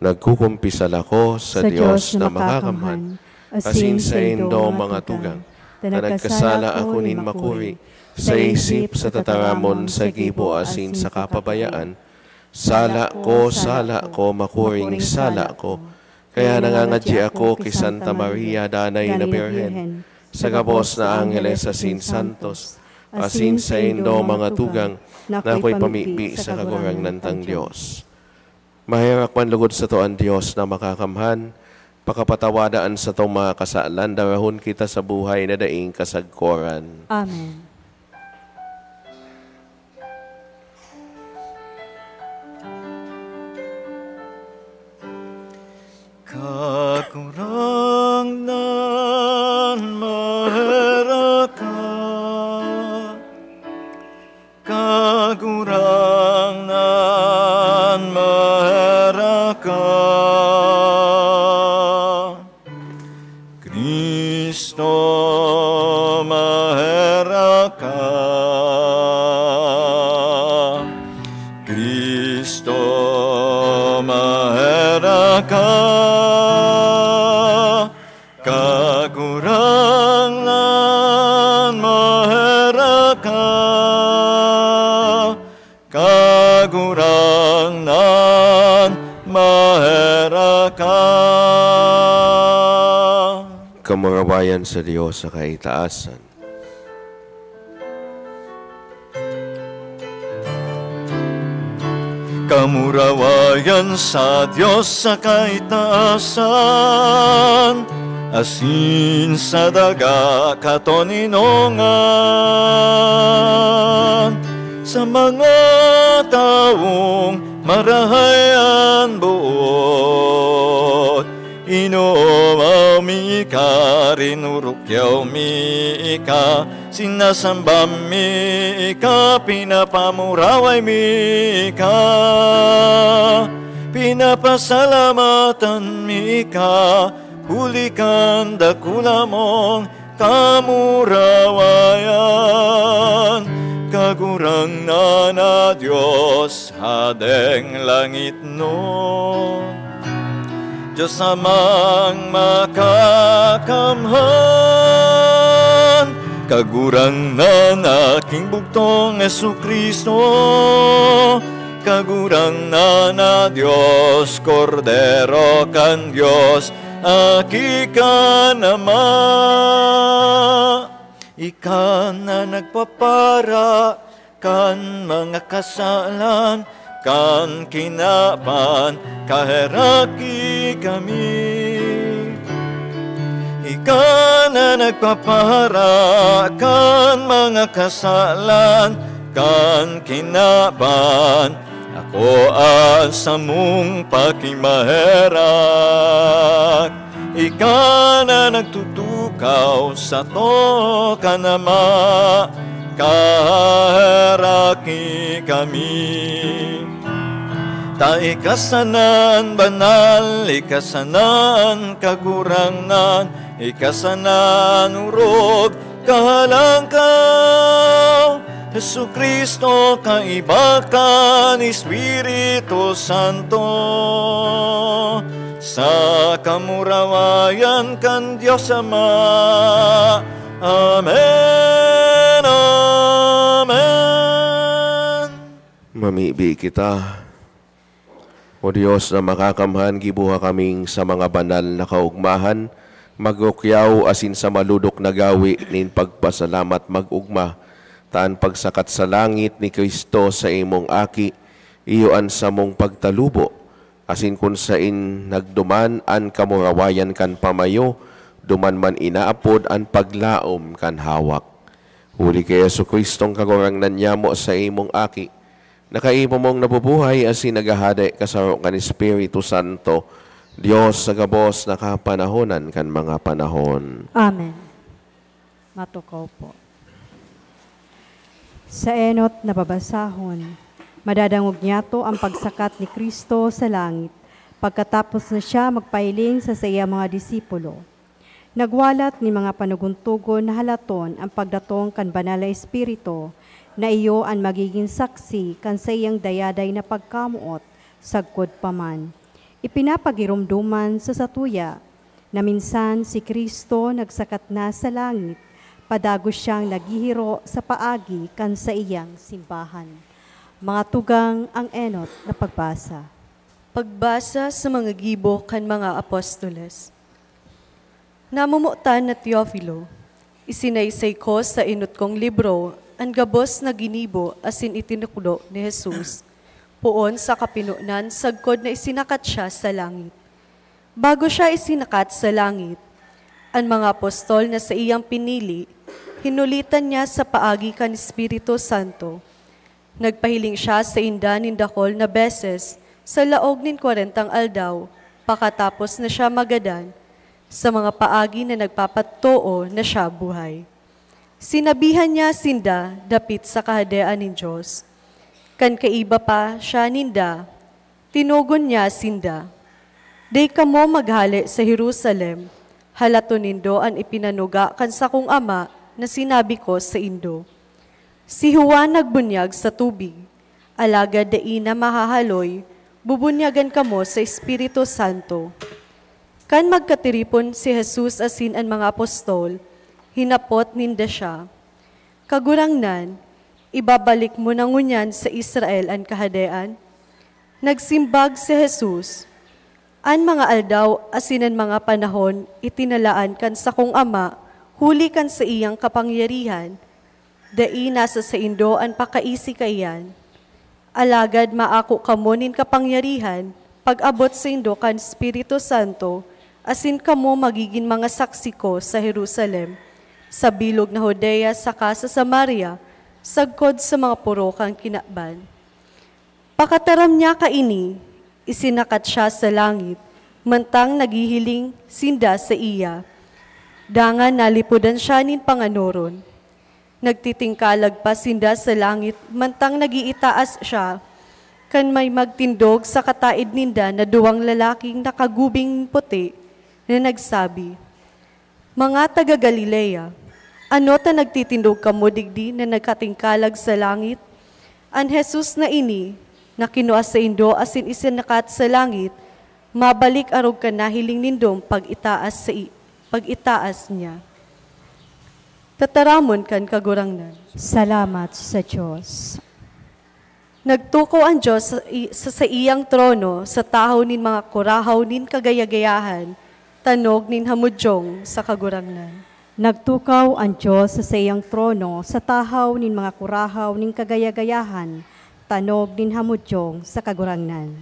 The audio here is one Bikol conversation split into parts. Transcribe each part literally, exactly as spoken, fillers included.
Nagkukumpisal ako sa Sa Dios Dios na na makakamhan, makakamhan, asin asin saindo saindo mga mga tugang, tugang, na na nagkasala nagkasala ako ako nin nin makuri, makuri, sa isip, sa tataramon, sa gibo, asin sa kapabayaan. Sala ko, sala ko, makuring sala ko. Kaya nangangadyi ako ki Santa Maria, danay na Birhen, sa gabos na angheles asin santos, asin saindo mga tugang, na ako'y pamibi sa Kagurangnan tang Dios. Maherak man logod sato an Dios na makakamhan, pakapatawada an satong mga kasalan, darahon kita sa buhay na daing kasagkoran. Amen. Kagurangnan, maherak ka. Kagurangnan, maherak ka. Cristo, maherak ka. Cristo, maherak ka. Kagurangnan, maherak ka. Kagurangnan, maherak ka. Kamurawayan sa Dios sa kaitaasan. Kamurawayan sa Dios sa kaitaasan, asin sa daga katoninongan, sa mga tawong marahay an boot. Inoomaw mi ika, rinurukyaw mi ika, sinasamba mi ika, pinapamuraway mi ika, pinapasalamatan mi ika, huli kan dakula mong kamurawayan, Kagurangnan na Dios, Hadeng langitnon. Dios Amang makakamhan, Kagurangnan na aking bugtong Jesu-Cristo, Kagurangnan na Dios, Kordero kan Dios, Aki kan Ama. Ika na nagpapara kan mga kasalan kan kinaban, kaheraki kami. Ika na nagpapara kan mga kasalan kan kinaban, akoa samong pakimaherak. Ika na nagtutukaw sato kan Ama, kaheraki kami. Ta ika sana an banal, ika sana an kagurangnan, ika sana an orog, Kahalangkaw, Jesu-Cristo, kaiba kan Espiritu Santo, sa kamurawayan kan Dios Ama. Amen, amen. Mamibi kita. O Dios na makakamhan, giboha kaming sa mga banal na kaogmahan, magrukyaw asin sa malodok na gawi nin pagpasalamat mag-ogma, ta an pagsakat sa langit ni Cristo, sa imong Aki, iyo an samong pagtalubo, asin kun saen nagduman an kamurawayan kan pamayo, duman man inaapod an paglaom kan hawak. Huli ki Jesu-Cristong Kagurangnan nyamo, sa imong Aki, na kaipo mong nabubuhay asin naghahade kasaro kan Espiritu Santo, Dios sa gabos na kapanahonan kan mga panahon. Amen. Matukaw po. Sa enot na babasahon, madadangog niyato an pagsakat ni Cristo sa langit, pagkatapos na siya magpahiling sa saiyang mga disipulo. Nagwalat nin mga panugon-tugon na halaton an pagdatong kan Banal na Espiritu, na iyo an magigin saksi kan saiyang dayaday na pagkamoot sagkod pa man. Ipinapagiromdoman sa satuya na minsan si Cristo nagsakat na sa langit, padagos siyang naghihiro sa paagi kan saiyang simbahan. Mga tugang, ang enot na pagbasa. Pagbasa sa mga gibo kan mga apostoles. Namomotan na Teofilo, isinaysay ko sa enot kong libro an gabos na ginibo asin itinukdo ni Jesus, poon sa kapinonan sagkod na isinakat siya sa langit. Bago siya isinakat sa langit, an mga apostol na saiyang pinili, hinulitan niya sa paagi kan Espiritu Santo. Nagpahiling siya sainda nin dakul na beses sa laog nin kwarentang aldaw, pakatapos na siya magadan, sa mga paagi na nagpapatotoo na siya buhay. Sinabihan niya sinda dapit sa Kahadean nin Dios. Kan kaiba pa siya ninda, tinugon niya sinda, "Dai kamo maghale sa Jerusalem, halaton nindo an ipinanuga kan sakong Ama na sinabi ko saindo. Si Juan nagbunyag sa tubig, alagad dai na mahahaloy, bubunyagan kamo sa Espiritu Santo." Kan magkatiripon si Jesus asin an mga apostol, hinapot ninda siya, "Kagurangnan, ibabalik mo na ngunyan sa Israel an Kahadean?" Nagsimbag si Jesus, "An mga aldaw asin an mga panahon itinalaan kan sakong Ama huli kan saiyang kapangyarihan. Dai nasa saindo an pakaisi kaiyan. Alagad maako kamo nin kapangyarihan pag-abot saindo kan Espiritu Santo, asin kamo magigin mga saksi ko sa Jerusalem, sa bilog na Judea saka sa Samaria, sagkod sa mga poro kan kinaban." Pakataram niya kaini, isinakat siya sa langit, mantang naghihiling sinda saiya. Dangan nalipodan siya nin panganoron. Nagtitingkalag pa sinda sa langit mantang nag-iitaas siya, kan may magtindog sa kataed ninda na duwang lalaking nakagubing puti na nagsabi, "Mga taga Galilea, ano ta nagtitindog kamo digdi na nagkatingkalag sa langit? An Jesus na ini, na kinua saindo asin isinakat sa langit, mabalik arog kan nahiling nindong pag-itaas sa i-, pag-itaas niya." Tataramon kan Kagurangnan. Salamat sa Dios. Nagtukaw an Dios sa i-, sa saiyang trono sa tahaw nin mga kurahaw nin kagayagayahan, tanog nin hamudyong sa Kagurangnan. Nagtukaw an Dios sa saiyang trono sa tahaw nin mga kurahaw nin kagayagayahan, tanog nin hamudyong sa Kagurangnan.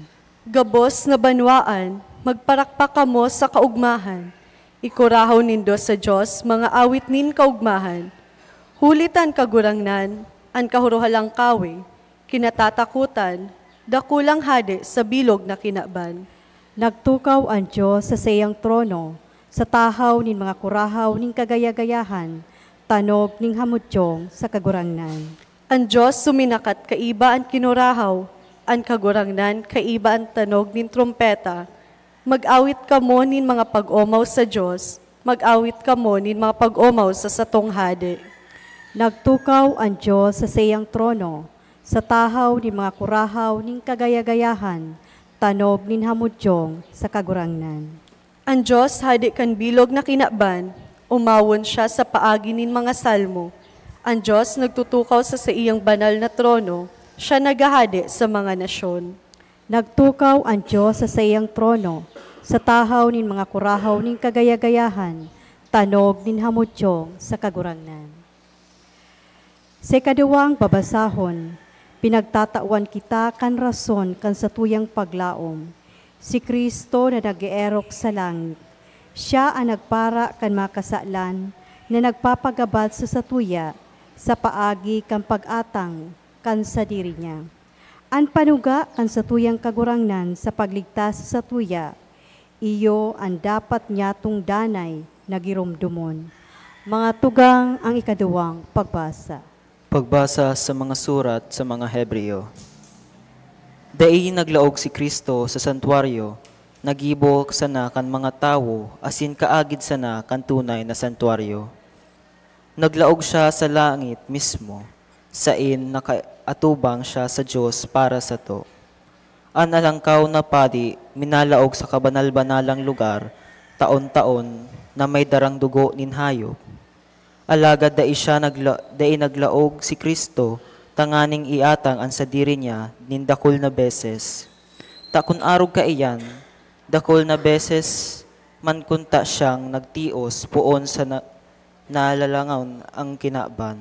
Gabos na banwaan, magparakpak kamo sa kaogmahan. Ikurahaw nindo sa Dios mga awit nin kaogmahan. Huli ta an Kagurangnan, an Kahorohalangkawe, kinatatakotan, dakulang hade sa bilog na kinaban. Nagtukaw an Dios sa saiyang trono, sa tahaw nin mga kurahaw nin kagayagayahan, tanog nin hamudyong sa Kagurangnan. An Dios suminakat kaiba an kinurahaw, an Kagurangnan kaiba an tanog nin trompeta. Mag-awit kamo nin mga pag-omaw sa Dios, mag-awit kamo nin mga pag-omaw sa satong Hade. Nagtukaw an Dios sa saiyang trono, sa tahaw nin mga kurahaw nin kagayagayahan, tanog nin hamudyong sa Kagurangnan. An Dios, Hade kan bilog na kinaban, umawon siya sa paagi nin mga salmo. An Dios nagtutukaw sa saiyang banal na trono, siya naghahade sa mga nasyon. Nagtukaw an Dios sa saiyang trono, sa tahaw nin mga kurahaw nin kagayagayahan, tanog nin hamudyong sa Kagurangnan. Sa ikaduwang babasahon, pinagtatawan kita kan rason kan satuyang paglaom, si Cristo na nag-eerok sa langit. Siya an nagpara kan mga kasalan na nagpapagabad sa satuya sa paagi kan pag-atang kan sadiri niya. An panuga kan satuyang Kagurangnan sa pagligtas sa satuya, iyo an dapat nyatong danay na giromdomon. Mga tugang, ang ikaduwang pagbasa. Pagbasa sa mga surat sa mga Hebreo. Dai naglaog si Cristo sa santuaryo, naggibo sana kan mga tawo asin kaagid sana kan tunay na santuaryo. Naglaog siya sa langit mismo, saen nakaatubang siya sa Dios para sato. An alangkaw na padi minalaog sa kabanal-banalang lugar taon-taon na may darang dugo nin hayop. Alagad dai siya nagla-, dai naglaog si Cristo tanganing iatang an sadiri niya nin dakul na beses. Ta kun arog kaiyan, dakul na beses man kunta siyang nagtios poon sa na-, nalalangon ang kinaban.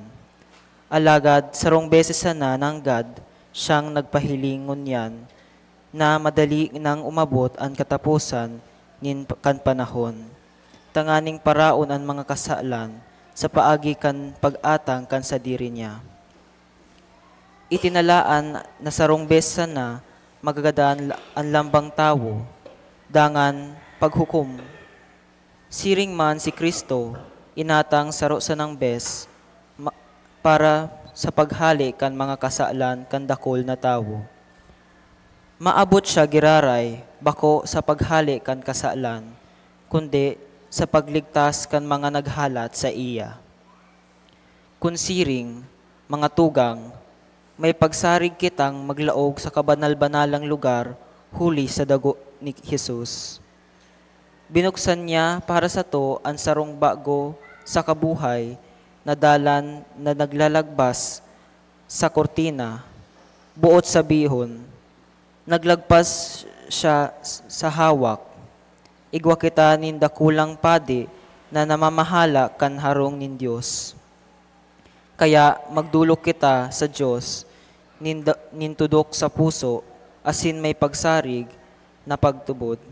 Alagad sarong beses sana nanggad siyang nagpahiling ngunyan na madali nang umabot an kataposan nin p-, kan panahon, tanganing paraon an mga kasalan sa paagi kan pag-atang kan sadiri niya. Itinalaan na sarong bes sana magagadan la-, an lambang tawo, dangan paghukom. Siring man si Cristo, inatang saro sanang bes ma-, para sa paghale kan mga kasalan kan dakul na tawo. Maabot siya giraray bako sa paghale kan kasalan, kundi sa pagligtas kan mga naghalat saiya. Kun siring, mga tugang, may pagsarig kitang maglaog sa kabanal-banalang lugar huli sa dugo ni Jesus. Binuksan niya para sato an sarong bago saka buhay na dalan na naglalagbas sa kurtina, boot sabihon, naglagpas siya sa hawak. Igwa kita nin dakulang padi na namamahala kan harong nin Dios. Kaya magdolok kita sa Dios nin da-, nin tudok sa puso asin may pagsarig na pagtubod.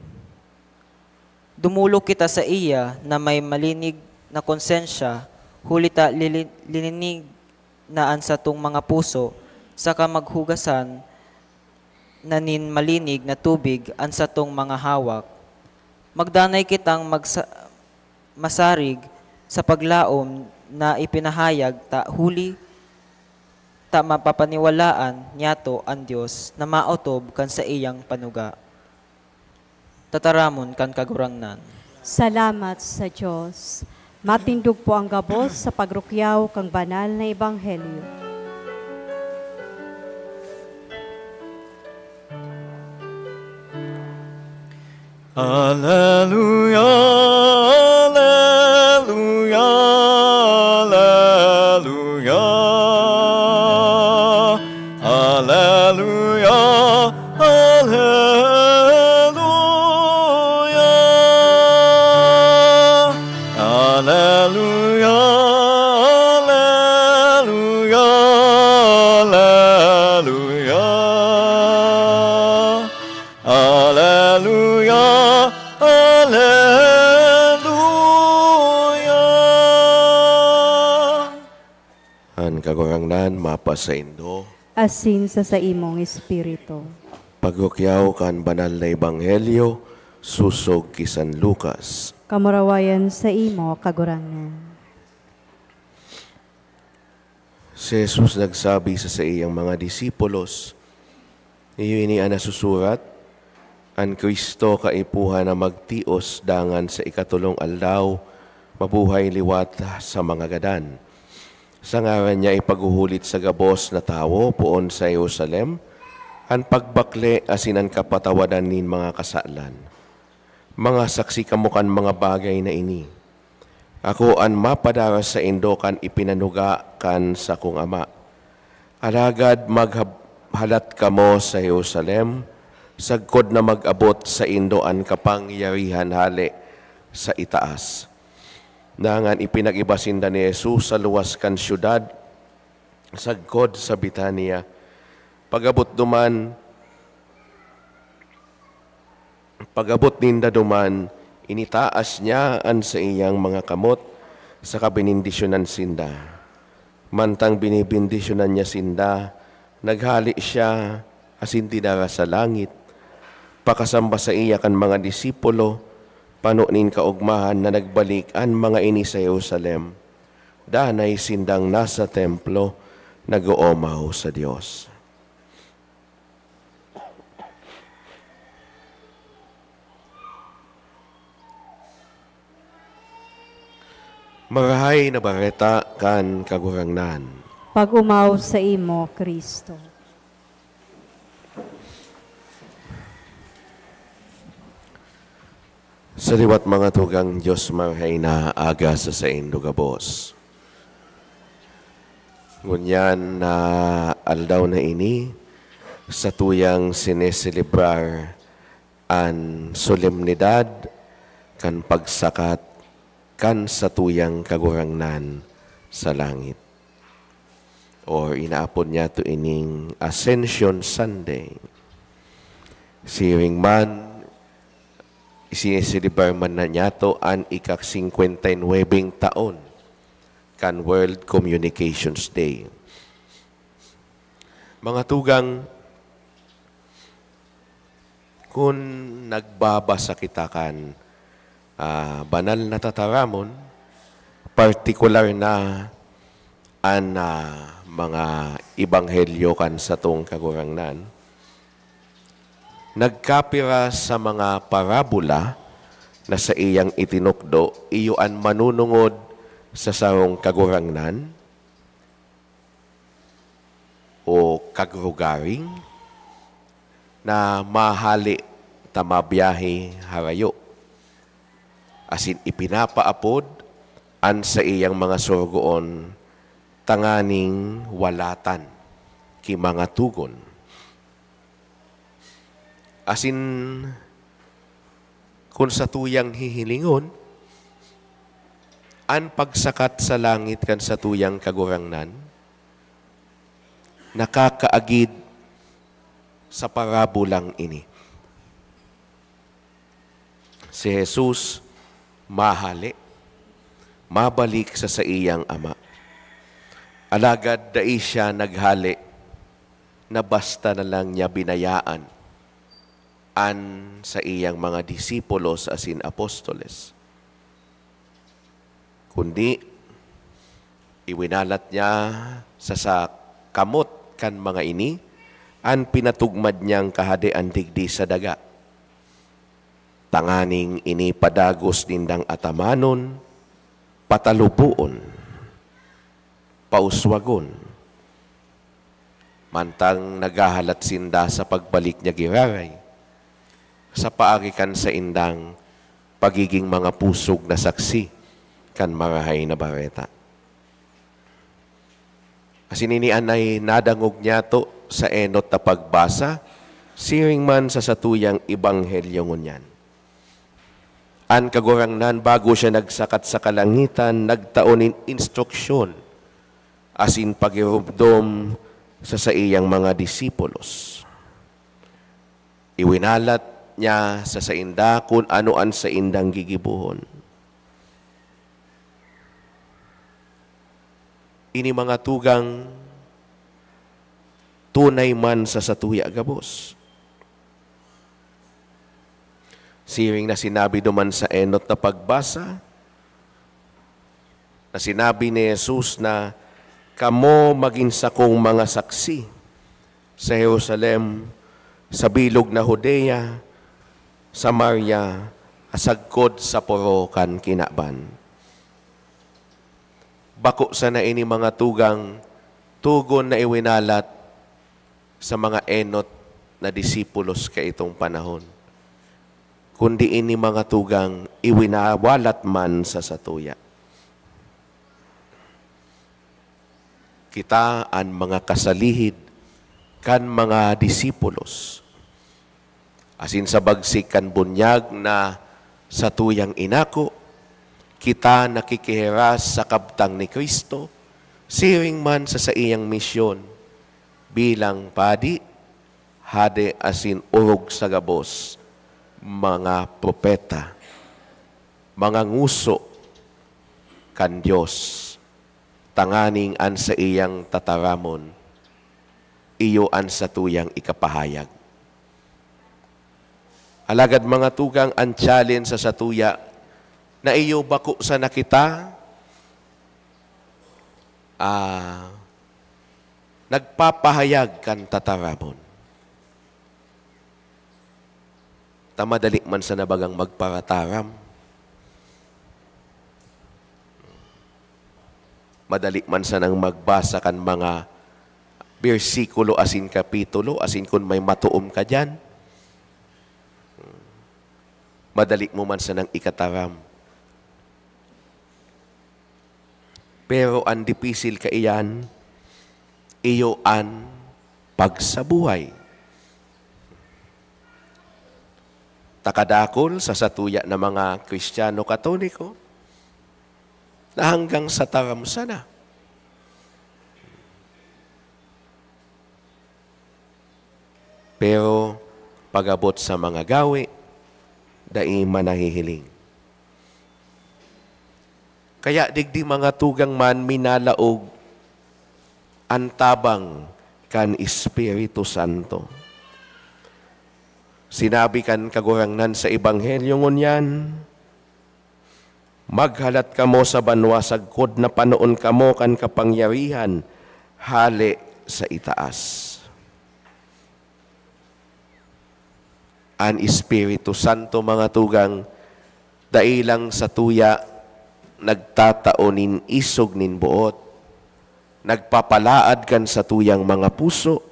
Dumolok kita saiya na may malinig na konsensya, huli ta lili-, lininig na an satong mga puso, saka maghugasan na nin malinig na tubig an satong mga hawak. Magdanay kitang magsa-, masarig sa paglaom na ipinahayag ta, huli ta mapapaniwalaan niyato an Dios na maotob kan saiyang panuga. Tataramon kan Kagurangnan. Salamat sa Dios. Matindog po ang gabos sa pagrukyaw kan banal na ebanghelyo. Aleluya, aleluya, aleluya. Aleluya, aleluya. Aleluya, aleluya, aleluya. Aleluya, aleluya. An Kagurangnan mapasaindo. Asin sa saimong espiritu. Pagrukyaw kan Banal na Ebanghelyo sosog ki San Lucas. Kamurawayan saimo, Kagurangnan. Si Jesus nagsabi sa saiyang mga disipulos, "Iyo ini an nasusurat, 'An Cristo kaipuhan na magtios dangan sa ikatolong aldaw, mabuhay liwat sa mga gadan.' Sa ngaran niya ipaghuhulit sa gabos na tawo poon sa Jerusalem an pagbakle asin an kapatawadan nin mga kasalan. Mga saksi kamo kan mga bagay na ini. Ako an mapadara saindo kan ipinanuga kan sakong Ama. Alagad maghab-, halat kamo sa Jerusalem, sagkod na mag-abot saindo an kapangyarihan hale sa itaas." Dangan ipinag-iba sinda ni Jesus sa luwas kan syudad, sagkod sa Betania. Pag-abot duman, pag-abot ninda duman, initaas niya an saiyang mga kamot, saka benendisyonan sinda. Mantang binebendisyonan niya sinda, naghale siya asin dinara sa langit. Pakasamba saiya kan mga disipulo, pano nin kaogmahan na nagbalik an mga ini sa Jerusalem. Danay sindang nasa templo, nag-oomaw sa Dios. Marahay na Bareta kan Kagurangnan. Pag-omaw saimo, Cristo. Sa liwat mga tugang, Diyos marahay na aga sa saindo gabos. Ngunyan na aldaw na ini, sa tuyang sineselebrar an solemnidad kan pagsakat kan satuyang Kagurangnan sa langit. Or inaapod niya to ining Ascension Sunday. Siring man, isineselebrar man na niya to an ika-singkwenta y nuwebeng taon kan World Communications Day. Mga tugang, kun nagbabasa kita kan, ah, banal na tataramon, partikular na an, ah, mga ebanghelyo kan satong Kagurangnan, nagkapira sa mga parabola na saiyang itinukdo, iyo an manunungod sa sarong kagurangnan o kagrugaring na mahale ta mabiyahe harayo, asin ipinapaapod an saiyang mga sorogoon tanganing walatan ki mga togon. Asin kun satuyang hihilingon, an pagsakat sa langit kan satuyang Kagurangnan nakakaagid sa parabolang ini. Si Jesus mahale, mabalik sa saiyang Ama. Alagad dai siya naghale na basta na lang niya binayaan an saiyang mga disipulos asin apostoles. Kundi, iwinalat niya sa, sa kamot kan mga ini an pinatugmad niyang Kahadean digdi sa daga, tanganing ini padagos nindang atamanon, pataluboon, pauswagon, mantang naghahalat sinda sa pagbalik niya giraray, sa paagi kan saindang pagiging mga pusog na saksi kan Marahay na Bareta. Asin ini an nadangog niyato sa enot na pagbasa, siring man sa satuyang ebanghelyo ngunyan. An Kagurangnan, bago siya nagsakat sa kalangitan, nagtao nin instruksyon asin pagiromdom sa saiyang mga disipulos. Iwinalat niya sa sainda kun ano an saindang gigibohon. Ini mga tugang, tunay man sa satuya gabos. Siring na sinabi duman sa enot na pagbasa, na sinabi ni Jesus na, "Kamo magin sakong mga saksi sa Jerusalem, sa bilog na Judea, Samaria, asagkod sa poro kan kinaban." Bako sana ini mga tugang, togon na iwinalat sa mga enot na disipulos kaitong panahon, kundi ini mga tugang iwinawalat man sa satuya. Kita an mga kasalihid kan mga disipulos. Asin sa bagsik kan bunyag na satuyang inako, kita nakikihiras sa kabtang ni Cristo, siring man sa saiyang misyon bilang padi, hade asin orog sa gabos, mga propeta, mga nguso kan Dios, tanganing an saiyang tataramon iyo an satuyang ikapahayag. Alagad, mga tugang, an challenge sa satuya na iyo bako sana kita, ah, nagpapahayag kan tataramon. Ta madali man sana bagang magparataram. Madali man sanang magbasa kan mga bersikulo asin kapitulo, asin kun may matoom ka diyan. madali mo man sanang ikataram. Pero an dipisil kaiyan, iyo an pagsabuhay. Ta kadakul sa satuya na mga Kristiyano Katoliko na hanggang sa taram sana. Pero pag-abot sa mga gawe, dai man nahihiling. Kaya digdi, mga tugang, man minalaog an tabang kan Espiritu Santo. Sinabi kan Kagurangnan sa Ebanghelyo ngunyan, "Maghalat kamo sa banwa sagkod na panoon kamo kan kapangyarihan hale sa itaas." An Espiritu Santo, mga tugang, dai lang satuya nagtatao nin isog nin boot, nagpapalaad kan satuyang mga puso,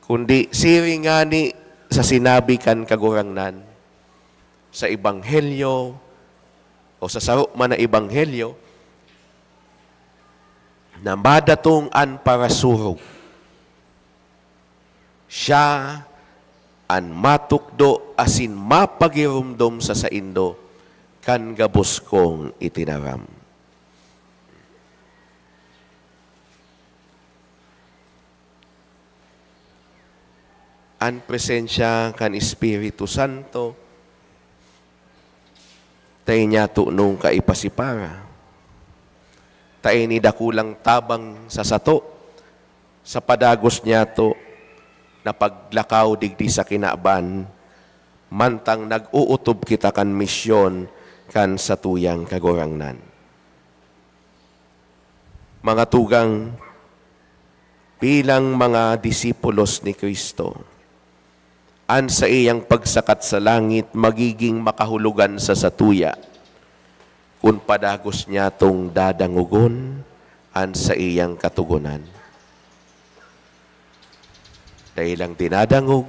kundi siring ngani sa sinabi kan Kagurangnan sa Ebanghelyo o sa saro man na Ebanghelyo, na madatong an parasurog. Siya an matukdo asin mapagiromdom sa saindo kan gabos kong itinaram. An presensya kan Espiritu Santo, dai niya tunong kaipasipara. Ta ini dakulang tabang sa sato, sa padagos niyato na paglakaw digdi sa kinaban, mantang nag-ootob kita kan misyon kan satuyang Kagurangnan. Mga tugang, bilang mga disipulos ni Cristo, an saiyang pagsakat sa langit magiging makahulogan sa satuya kun padagos niyatong dadangogon an saiyang Katogonan. Dai lang dinadangog,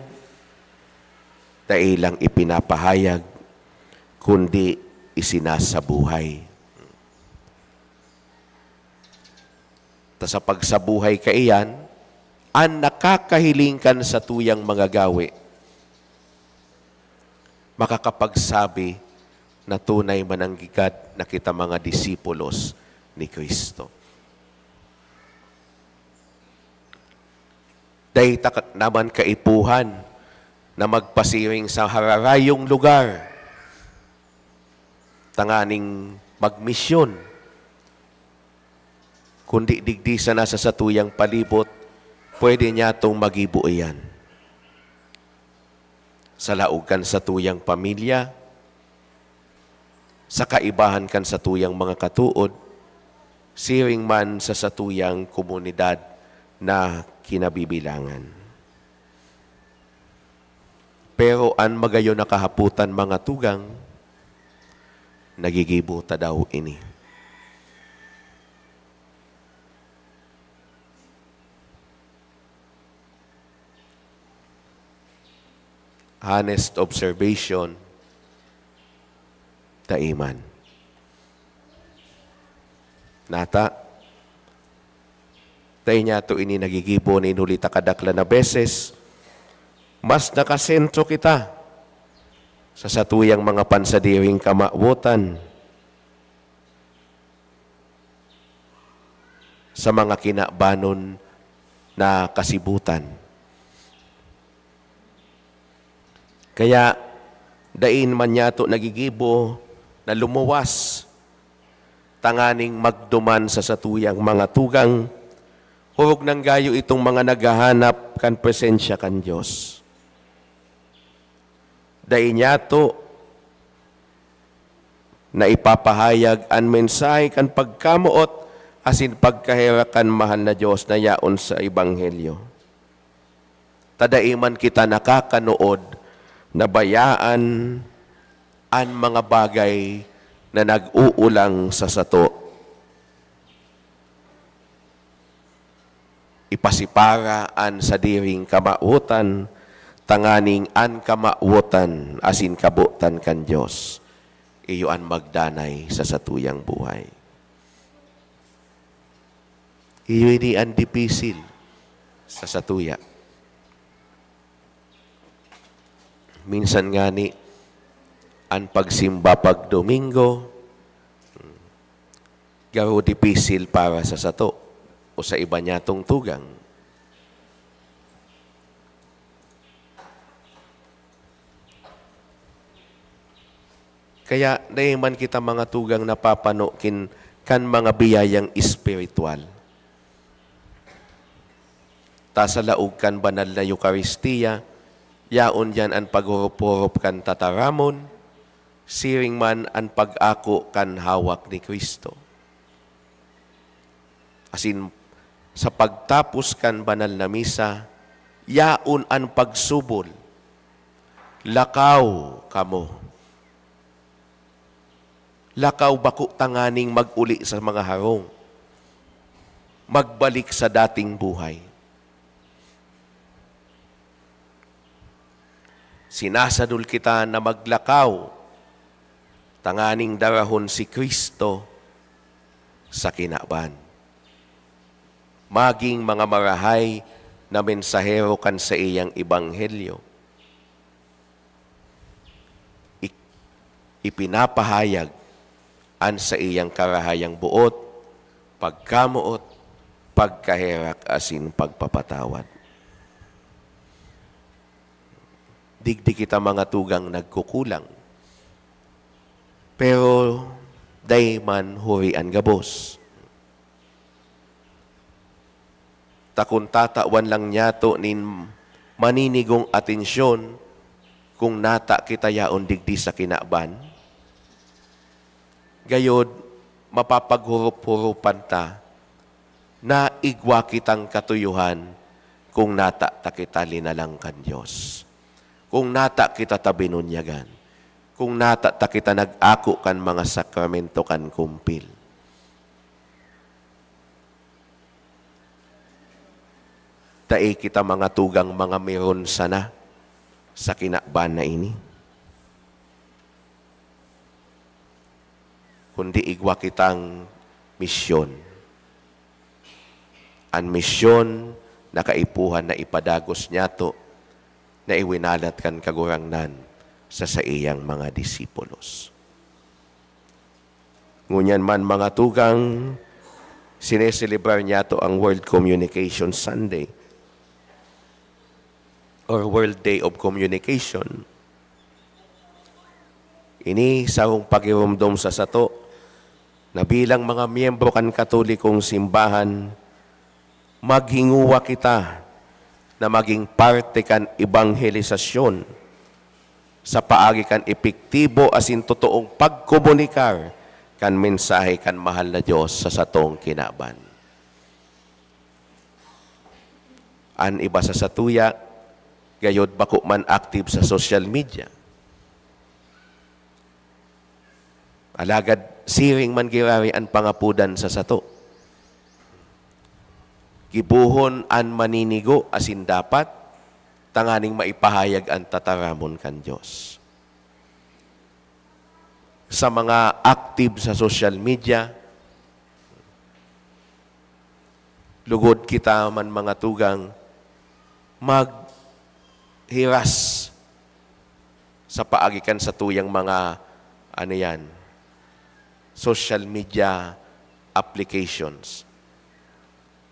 dai lang ipinapahayag, kundi isinasabuhay. Ta sa pagsabuhay kaiyan, an nakakahiling kan satuyang mga gawe makakapagsabi na tunay mananggigad na kita mga disipulos ni Cristo. Dai ta ka-, naman kaipuhan na magpasiring sa hararayong lugar tanganing magmisyon, kundi digdi sana sa satuyang palibot, pwede niyatong magibo iyan. Sa laog kan satuyang pamilya, sa kaibahan kan satuyang mga katood, siring man sa satuyang komunidad na kinabibilangan. Pero an magayon na kahapotan, mga tugang, nagigibo ta daw ini? Honest observation, dai man. Nata, dai niyato ini nagigibo nin huli ta kadaklan na beses, mas nakasentro kita sa satuyang mga pansadiring kamawotan, sa mga kinabanon na kasibutan. Kaya, dai man niyato nagigibo na lumuwas tanganing magduman sa satuyang mga tugang, orog nang gayo itong mga naghahanap kan presensya kan Dios. Dai niyato na ipapahayag an mensahe kan pagkamoot asin pagkaherak kan mahal na Dios na yaon sa Ebanghelyo. Ta dai man kita nakakanood na bayaan an mga bagay na nag-uulang sa sato. Ipasipara an sadiring kamawotan, tanganing an kamawotan asin kabotan kan Dios iyo an magdanay sa satuyang buhay. Iyo ini an dipisil sa satuya. Minsan ngani, an pagsimba pag Domingo, garo dipisil para sa sato o sa iba niyatong tugang. Kaya dai man kita mga tugang napapano kin, kan mga biyayang espiritual. Ta sa laog kan banal na Eukaristia, yaon diyan an paghurup-hurup kan tataramon, siring man an pag-ako kan hawak ni Cristo. Asin, sa pagtapos kan banal na misa, yaon an pagsubol, "Lakaw kamo." Lakaw bako tanganing mag-uli sa mga harong, magbalik sa dating buhay. Sinasadol kita na maglakaw tanganing darahon si Cristo sa kinaban. Maging mga marahay na mensahero kan saiyang ebanghelyo. Ik-, ipinapahayag an saiyang karahayang boot, pagkamoot, pagkaherak asin pagpapatawad. Digdi kita mga tugang nagkukulang, pero dai man huri an gabos. Ta kun tatawan lang niyato nin maninigong atensyon kung nata kita yaon digdi sa kinaban, gayod mapapaghurup-hurupan ta na igwa kitang katuyohan kung nata ta kita linalang kan Dios, kung nata kita ta binunyagan, kung nata ta kita nag-ako kan mga sakramento kan kumpil. Dai kita mga tugang mga meron sana sa kinaban na ini, kundi igwa kitang misyon. An misyon na kaipuhan na ipadagos niyato na iwinalat kan Kagurangnan sa saiyang mga disipulos. Ngunyan man, mga tugang, sineselebrar niyato ang World Communication Sunday or World Day of Communication. Ini sarong pagiromdom sa sato na bilang mga miyembro kan Katolikong Simbahan, maghinguwa kita na maging parte kan ebanghelisasyon sa paagi kan epektibo asin totoong pagkomunikar kan mensahe kan mahal na Dios sa satong kinaban. An iba sa satuya, gayod bako man active sa social media. Alagad siring man giraray an pangapodan sa sato. Gibohon an maninigo asin dapat tanganing maipahayag an tataramon kan Dios. Sa mga active sa social media, lugod kita man, mga tugang, maghiras sa paagi kan satuyang mga, ano yan, social media applications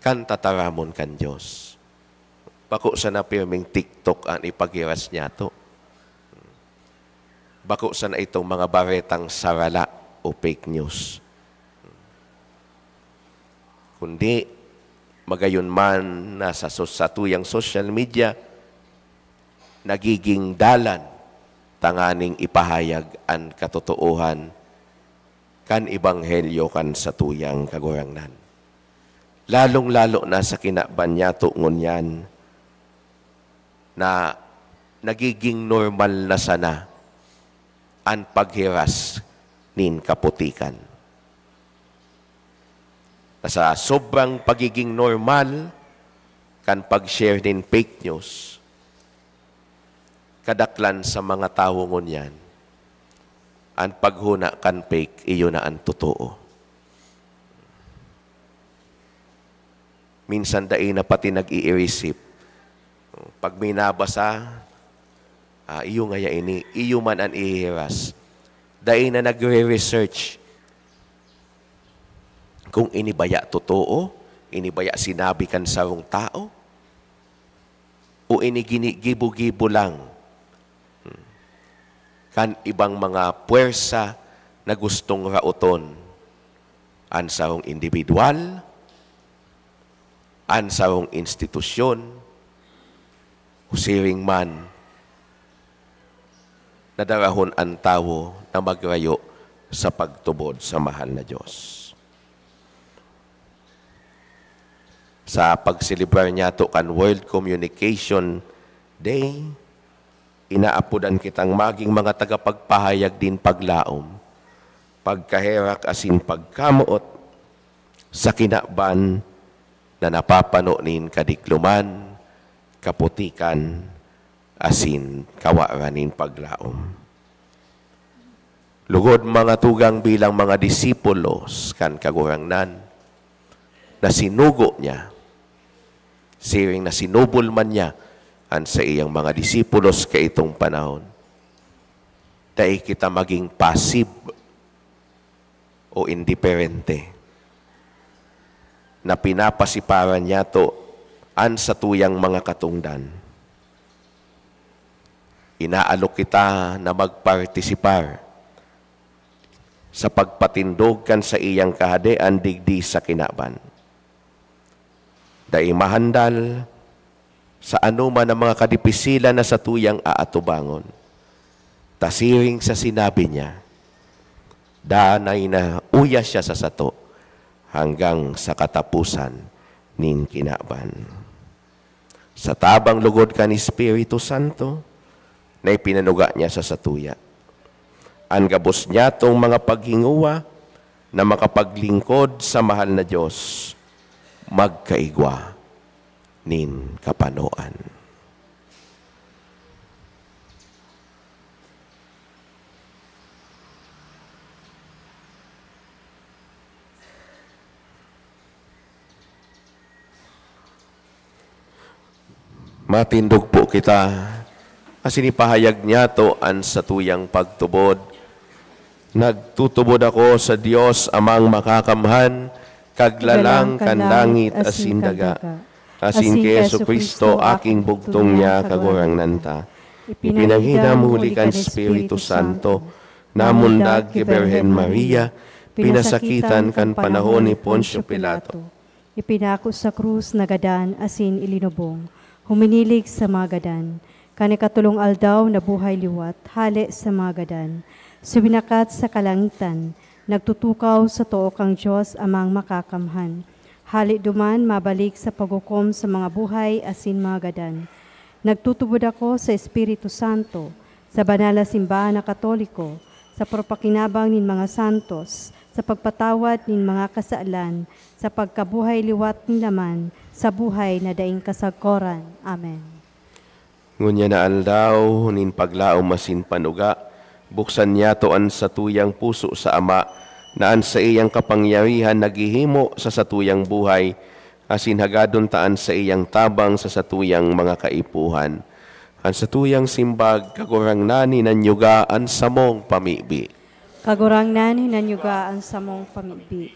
kan tataramon kan Dios. Bako sana pirming TikTok an ipaghiras niyato. Bako sana itong mga baretang sarala o fake news. Kundi, magayon man na sa so-, satuyang social media, nagiging dalan tanganing ipahayag an katotoohan kan ebanghelyo kan satuyang Kagurangnan. Lalong-lalo na sa kinaban niyato ngunyan na nagiging normal na sana an paghiras nin kaputikan. Na sa sobrang pagiging normal kan pag-share nin fake news, kadaklan sa mga tawo ngunyan, an paghona kan fake, iyo na an totoo. Minsan dai na pati nag-iirisip. Pag may nabasa, "Ah, iyo ngaya ini," iyo man an ihihiras. Dai na nagre-research kung ini baya totoo, ini baya sinabi kan sarong tao, o ini ginigibo-gibo lang, hmm, kan ibang mga puwersa na gustong raoton an sarong indibidwal, an sarong institusyon, o siring man na darahon an tawo na magrayo sa pagtubod sa mahal na Diyos. Sa pagselebrar niyato kan World Communication Day, inaapodan kitang magin mga tagapagpahayag nin paglaom, pagkaherak asin pagkamoot sa kinaban na napapano nin kadikloman, kaputikan, asin kawaran nin paglaom. Lugod, mga tugang, bilang mga disipulos kan Kagurangnan na sinugo niya, siring na sinubol man niya an saiyang mga disipulos kaitong panahon, dai kita magin passive o indiperente na pinapasiparan niyato an satuyang mga katongdan. Inaalok kita na magpartisipar sa pagpatindog kan saiyang Kahadean digdi sa kinaban. Dai mahandal sa anoman na mga kadipisilan na satuyang aatubangon. Ta siring sa sinabi niya, danay na uya siya sa sato hanggang sa kataposan nin kinaban. Sa tabang lugod kan Espiritu Santo na ipinanuga niya sa satuya, an gabos niyatong mga paghingowa na makapaglingkod sa mahal na Diyos magkaigwa nin kapanoan. Matindog po kita, asin ipahayag niyato an satuyang pagtubod. Nagtutubod ako sa Dios Amang Makakamhan, Kaglalang kan langit asin daga, asin ki Jesu-Cristo, aking bugtong niya, Kagurangnan ta. Ipinanghidam huli kan Espiritu Santo, namundag ki Birhen Maria, pinasakitan kan panahon ni Poncio Pilato. Ipinako sa krus, nagadan, asin ilinubong. Huminilig sa mga gadan. Kan ikatolong aldaw, nabuhay liwat, hale sa mga gadan. Suminakat sa kalangitan, nagtutukaw sa too kan Dios Amang Makakamhan. Hale duman, mabalik sa paghukom sa mga buhay asin mga gadan. Nagtutubod ako sa Espiritu Santo, sa banal na simbahan na Katoliko, sa pagpakinabang nin mga santos, sa pagpatawad nin mga kasalan, sa pagkabuhay liwat nin laman, sa buhay na daing kasagkoran. Amen. Ngunyan na aldaw nin paglaom asin panuga, buksan niyato an satuyang puso sa Ama, na an saiyang kapangyarihan naghihimo sa satuyang buhay, asin hagadon ta an saiyang tabang sa satuyang mga kaipuhan. An satuyang simbag, Kagurangnan, hinanyuga an samong pamibi. Kagurangnan, hinanyuga an samong pamibi.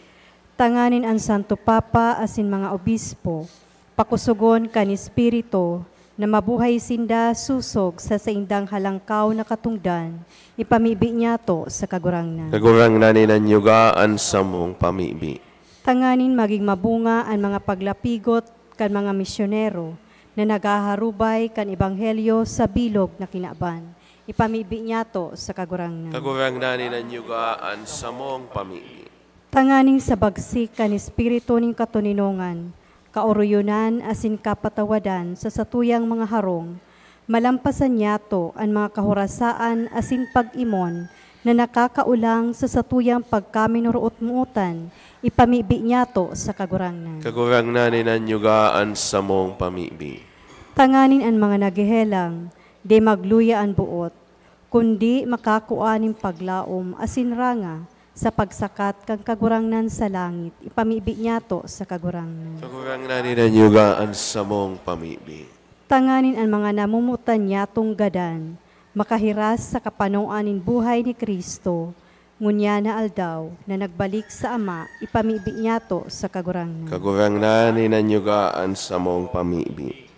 Tanganing an Santo Papa asin mga obispo, pakusogon kan Espiritu, na mabuhay sinda sosog sa saindang halangkaw na katongdan, ipamibi niyato sa Kagurangnan. Kagurangnan, hinanyuga an samong pamibi. Tanganing magin mabunga an mga paglapigot kan mga misyonero na naghaharubay kan ebanghelyo sa bilog na kinaban, ipamibi niyato sa Kagurangnan. Kagurangnan, hinanyuga an samong pamibi. Tanganing sa bagsik kan espiritu nin katoninongan, kaoroyonan asin kapatawadan sa satuyang mga harong, malampasan niyato an mga kahorasaan asin pag-imon na nakakaolang sa satuyang pagkaminoroot-mootan, ipamibi niyato sa Kagurangnan. Kagurangnan, hinanyuga an samong pamibi. Tanganing an mga naghehelang, Di magluya an boot, kundi makakua nin paglaom asin ranga sa pagsakat kan Kagurangnan sa langit, ipamibi niyato sa Kagurangnan. Kagurangnan, inanyuga an samong pamibi. Tanganing an mga namomotan niyatong gadan makahiras sa kapanoan nin buhay ni Cristo, ngunyan na aldaw na nagbalik sa Ama, ipamibi niyato sa Kagurangnan. Kagurangnan, inanyuga an samong pamibi.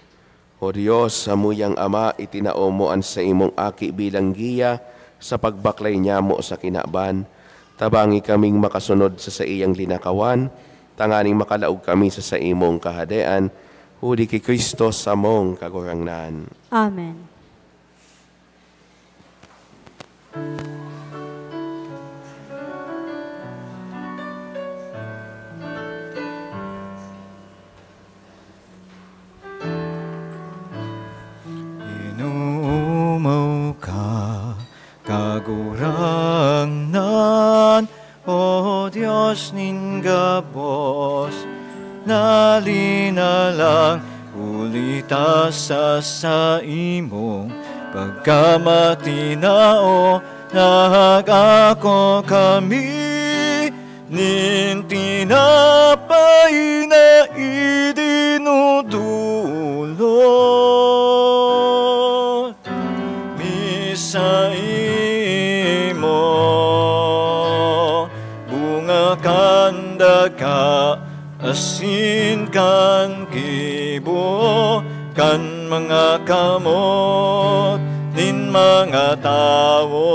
O Dios, samuyang Ama, itinao mo an saimong Aki bilang giya sa pagbaklay niyamo sa kinaban. Tabangi kaming makasunod sa saiyang linakawan, tanganing makalaog kami sa saimong Kahadean, huli ki Cristo samong Kagurangnan. Amen. Inoomaw ka, Kagurangnan, O Dios nin gabos, na linalang huli ta sa saimong pagkamatinao, nag-ako kami nin tinapay na idinudulot mi saimo, bunga kan daga asin kan gibo kan mga kamot nin mga tawo.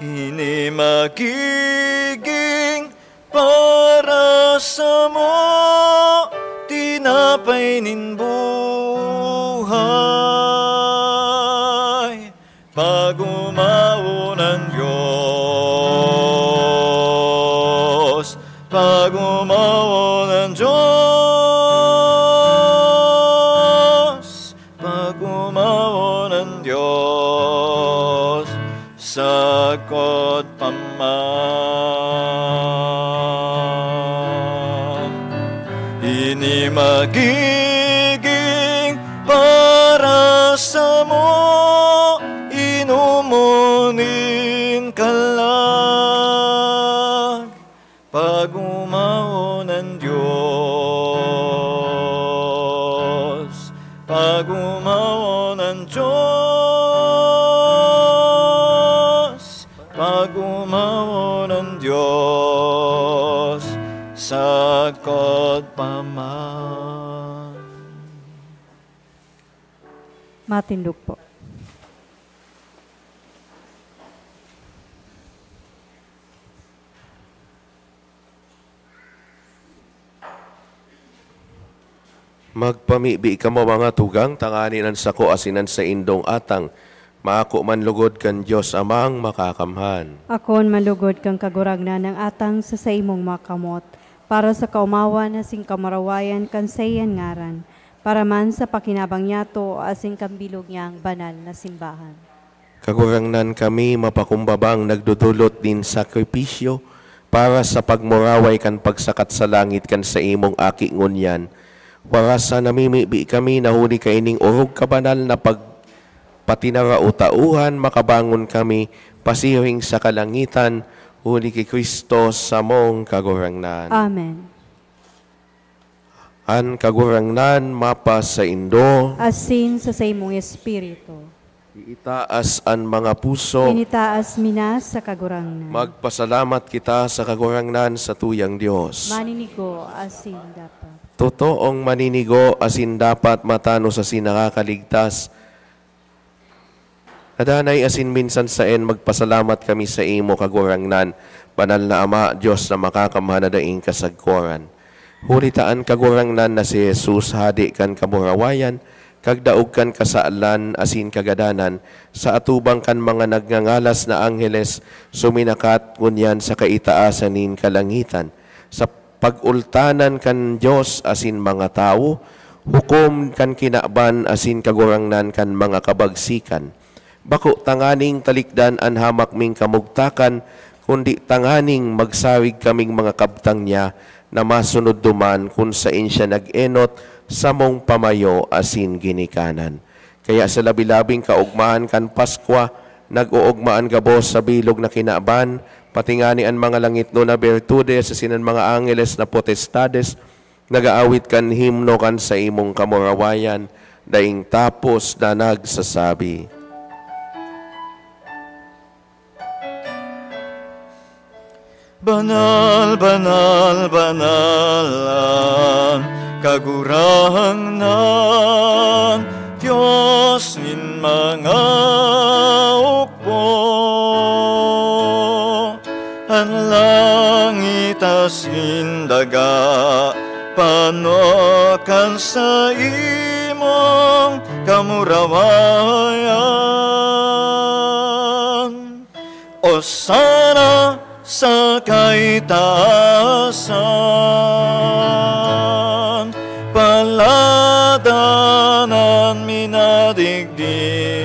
Ini magiging para samo, tinapay nin buhay. Pag-omawon an Dios, pag-omawon an Dios, pag-omawon an Dios, sagkod pa man. Ini magiging para samo, inomon nin kalag. Pag-omawon an Dios, pag-omawon an Dios, pag-omawon an Dios, sagkod pa man. Matindog po. Magpamibi kamo, mga tugang, tanganing an sako asin an saindong atang maako man logod kan Dios Amang Makakamhan. Akoon man logod kan Kagurangnan an atang sa saimong mga kamot, para sa kaomawan asin kamurawayan kan saiyang ngaran, para man sa pakinabang niyato asin kan bilog niyang banal na simbahan. Kagurangnan, kami mapakumbabang nagdodolot nin sakripisyo para sa pagmuraway kan pagsakat sa langit kan saimong Aki ngunyan. Warasan namimibi kami na huli kaining orog kabanal na pagpatinarao-taohan, makabangon kami pasiring sa kalangitan, huli ki Cristo samong Kagurangnan. Amen. An Kagurangnan mapasaindo. Asin sa saimong espiritu. Iitaas an mga puso. Initaas mi na sa Kagurangnan. Magpasalamat kita sa Kagurangnan, sa tuyang Dios. Maninigo asin dapat. Totoong maninigo asin dapat, matanos asin nakakaligtas. Nadanay asin minsan saen magpasalamat kami saimo, Kagurangnan, Banal na Ama, Dios na Makakamhan na daing kasagkoran. Huli ta an Kagurangnan na si Jesus, Hade kan kamurawayan, kagdaog kan kasalan asin kagadanan, sa atubang kan mga nagngangalas na angheles, suminakat ngunyan sa kaitaasan nin kalangitan. Sa pag-ultanan kan Dios asin mga tawo, hukom kan kinaban asin kagurangnan kan mga kabagsikan. Bako tanganing talikdan an hamak ming kamugtakan, kundi tanganing magsarig kaming mga kabtang niya na masunod duman kun saen siya nag-enot samong pamayo asin ginikanan. Kaya sa labi-labing kaogmahan kan Paskwa, nag-oogma an gabos sa bilog na kinaban, pati ngani an mga langitnon na birtudes asin an mga angeles na potestades, nag-aawit kan himno kan saimong kamurawayan, daing tapos na nagsasabi, "Banal, banal, banal an Kagurangnan, Dios nin mga hukbo. An langit asin daga pano kan saimong kamurawayan. Osana sa kaitaasan! Paladan an minadigdi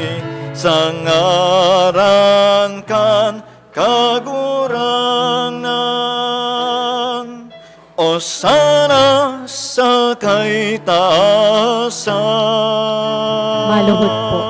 sa ngaran kan Kagurangnan! Osana sa kaitaasan!" Maluhod po.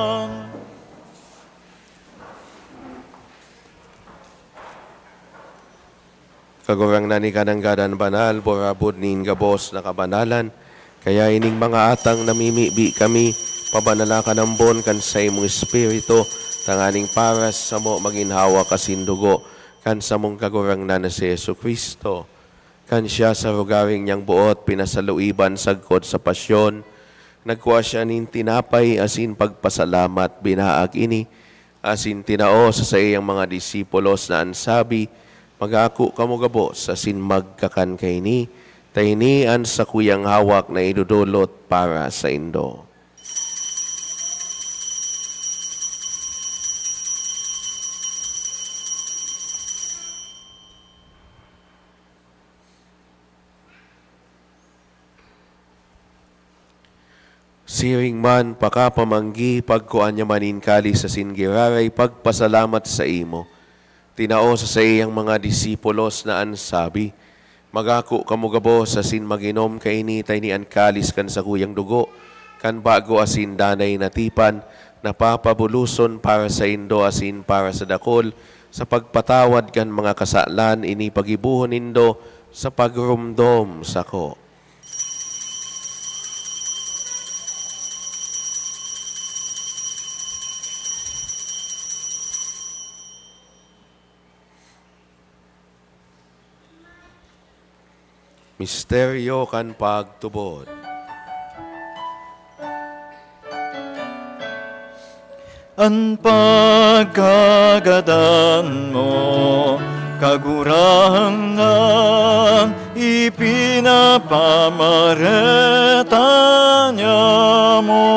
Kagurangnan, ika nanggad an banal, burabod nin gabos na kabanalan. Kaya ining mga atang namimibi kami, pabanala kan ambon kan saimong Espiritu, tanganing para samo magin hawak asin dugo kan samong Kagurangnan na si Jesu-Cristo. Kan siya sa rogaring niyang boot pinasaluiban sagkod sa pasyon, nagkua siya nin tinapay asin pagpasalamat, binaak ini, asin tinao sa saiyang mga disipulos na an sabi, "Mag-ako kamo gabos asin magkakan kaini, ta ini an sakuyang hawak na idodolot para saindo." Siring man, pakapamanggi, pagkua niya man nin kalis asin giraray pagpasalamat saimo, tinao sa saiyang mga disipulos na an sabi, "Mag-ako kamo gabos asin mag-inom kaini, ta ini an kalis kan sakuyang dugo, kan bago asin danay na tipan, na papabuloson para saindo asin para sa dakul, sa pagpatawad kan mga kasalan. Ini paggibohon nindo sa pagromdom sako." Misteryo kan pagtubod. An pagkagadan mo, Kagurangnan, ipinapamareta niamo.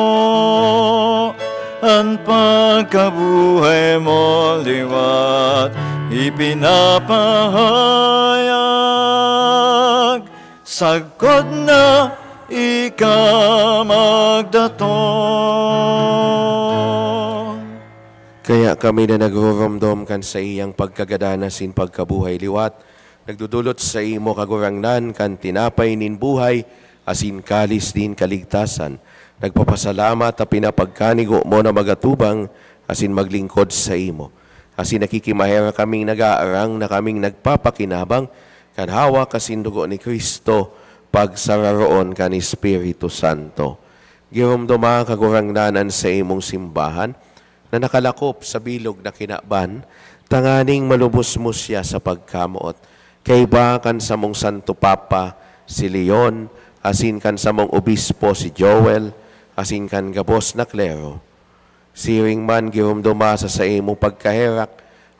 An pagkabuhay mo liwat ipinapahayag, sagkod na ika magdatong. Kaya kami na nagruromdom kan saiyang pagkagadan asin pagkabuhay liwat, nagdodolot saimo, Kagurangnan, kan tinapay nin buhay asin kalis nin kaligtasan. Nagpapasalamat ta pinapagkanigo mo na magatubang asin maglingkod saimo. Asin nakikimaherak kaming nag-aarang na kaming nagpapakinabang kan hawak asin dugo ni Cristo, pagsararoon kan Espiritu Santo. Giromdoma, Kagurangnan, an saimong simbahan na nakalakop sa bilog na kinaban, tanganing malubos mo siya sa pagkamoot. Kaiba kan samong Santo Papa, si Leon, asin kan samong Obispo, si Joel, asin kan gabos na klero. Siring man, giromdoma sa saimong pagkaherak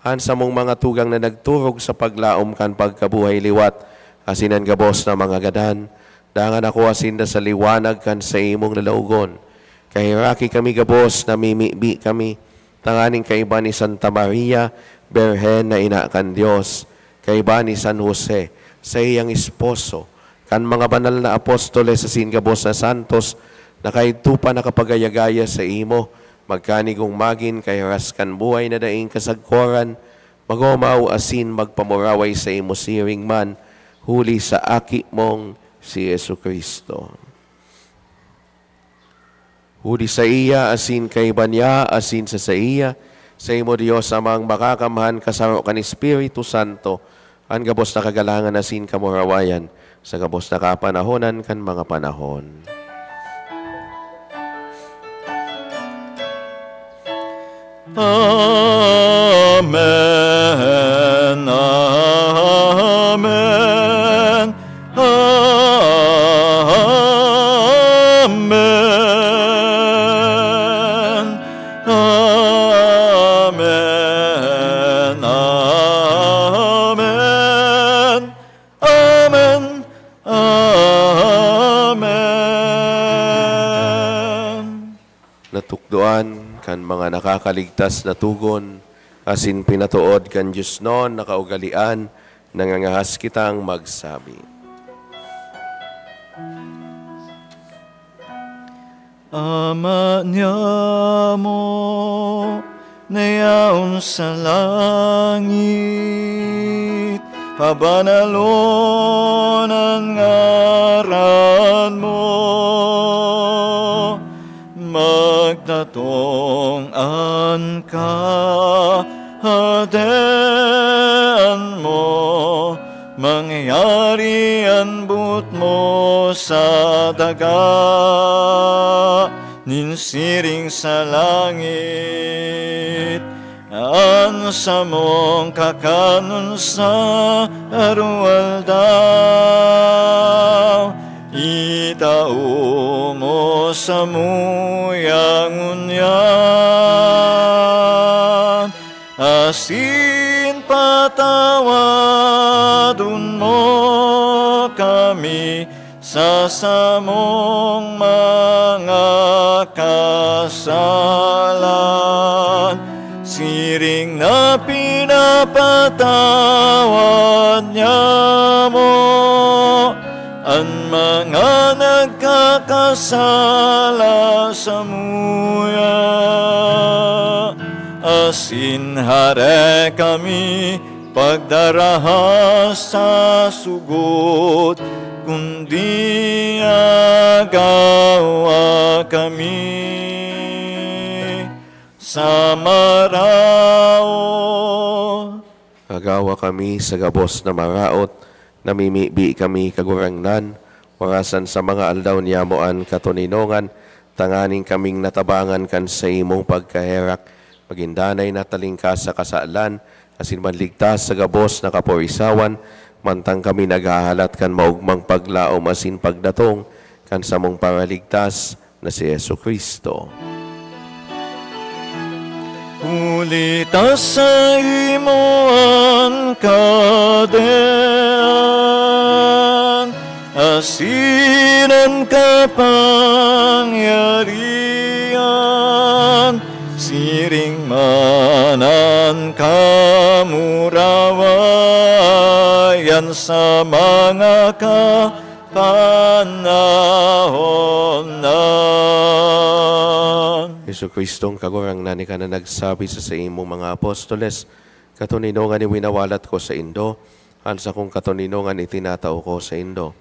an samong mga tugang na nagturog sa paglaom kan pagkabuhay liwat, asin an gabos na mga gadan, dangan akoa sinda sa liwanag kan saimong lalaogon. Kaheraki kami gabos, namimibi kami, tanganing kaiba ni Santa Maria, Birhen na ina kan Dios, kaiba ni San Jose, saiyang esposo, kan mga banal na apostoles asin gabos na santos na kaidto pa nakapagaya-gaya saimo, magkanigong magin kahiras kan buhay na daing kasagkoran, mag-omaw asin magpamuraway saimo siring man, huli sa Aki mong si Jesu-Cristo. Huli saiya, asin kaiba niya, asin sa saiya, saimo, Dios Amang makakamhan, kasaro kan Espiritu Santo, an gabos na kagalangan asin kamurawayan, sa gabos na kapanahonan kan mga panahon. Amen, amen, amen, amen, amen, amen, amen. Natukdoan kan mga nakakaligtas na togon, asin pinatood kan diosnon na kaugalean, nangangahas kitang magsabi. Ama niamo na yaon sa langit, pabanalon an ngaran mo. Magdatong an Kahadean mo, mangyari an boot mo sa daga nin siring sa langit. An samong kakanon sa aroaldaw, itao mo samuya ngunyan, asin patawadon mo kami sa samong mga kasalan, siring na pinapatawad niamo an mga nagkakasala samuya. Asin hare kami pagdaraha sa sugod, kundi agawa kami sa maraot. Agawa kami sa gabos na maraot, namimibi kami, Kagurangnan, orasan sa mga aldaw niyamo an katoninongan, tanganing kaming natabangan kan saimong pagkaherak, magin danay na talingkas sa kasalan, asin manligtas sa gabos na kaporisawan, mantang kami naghahalat kan maogmang paglaom asin pagdatong kan samong Paraligtas na si Jesu-Cristo. Huli ta saimo an kahadean, asin an kapangyarihan, siring man an kamurawayan sa mga kapanahonan. Jesu-Cristong Kagurangnan, ika na nagsabi sa saimong mga apostoles, "Katoninongan iwinawalat ko saindo, an sakong katoninongan itinatao ko saindo."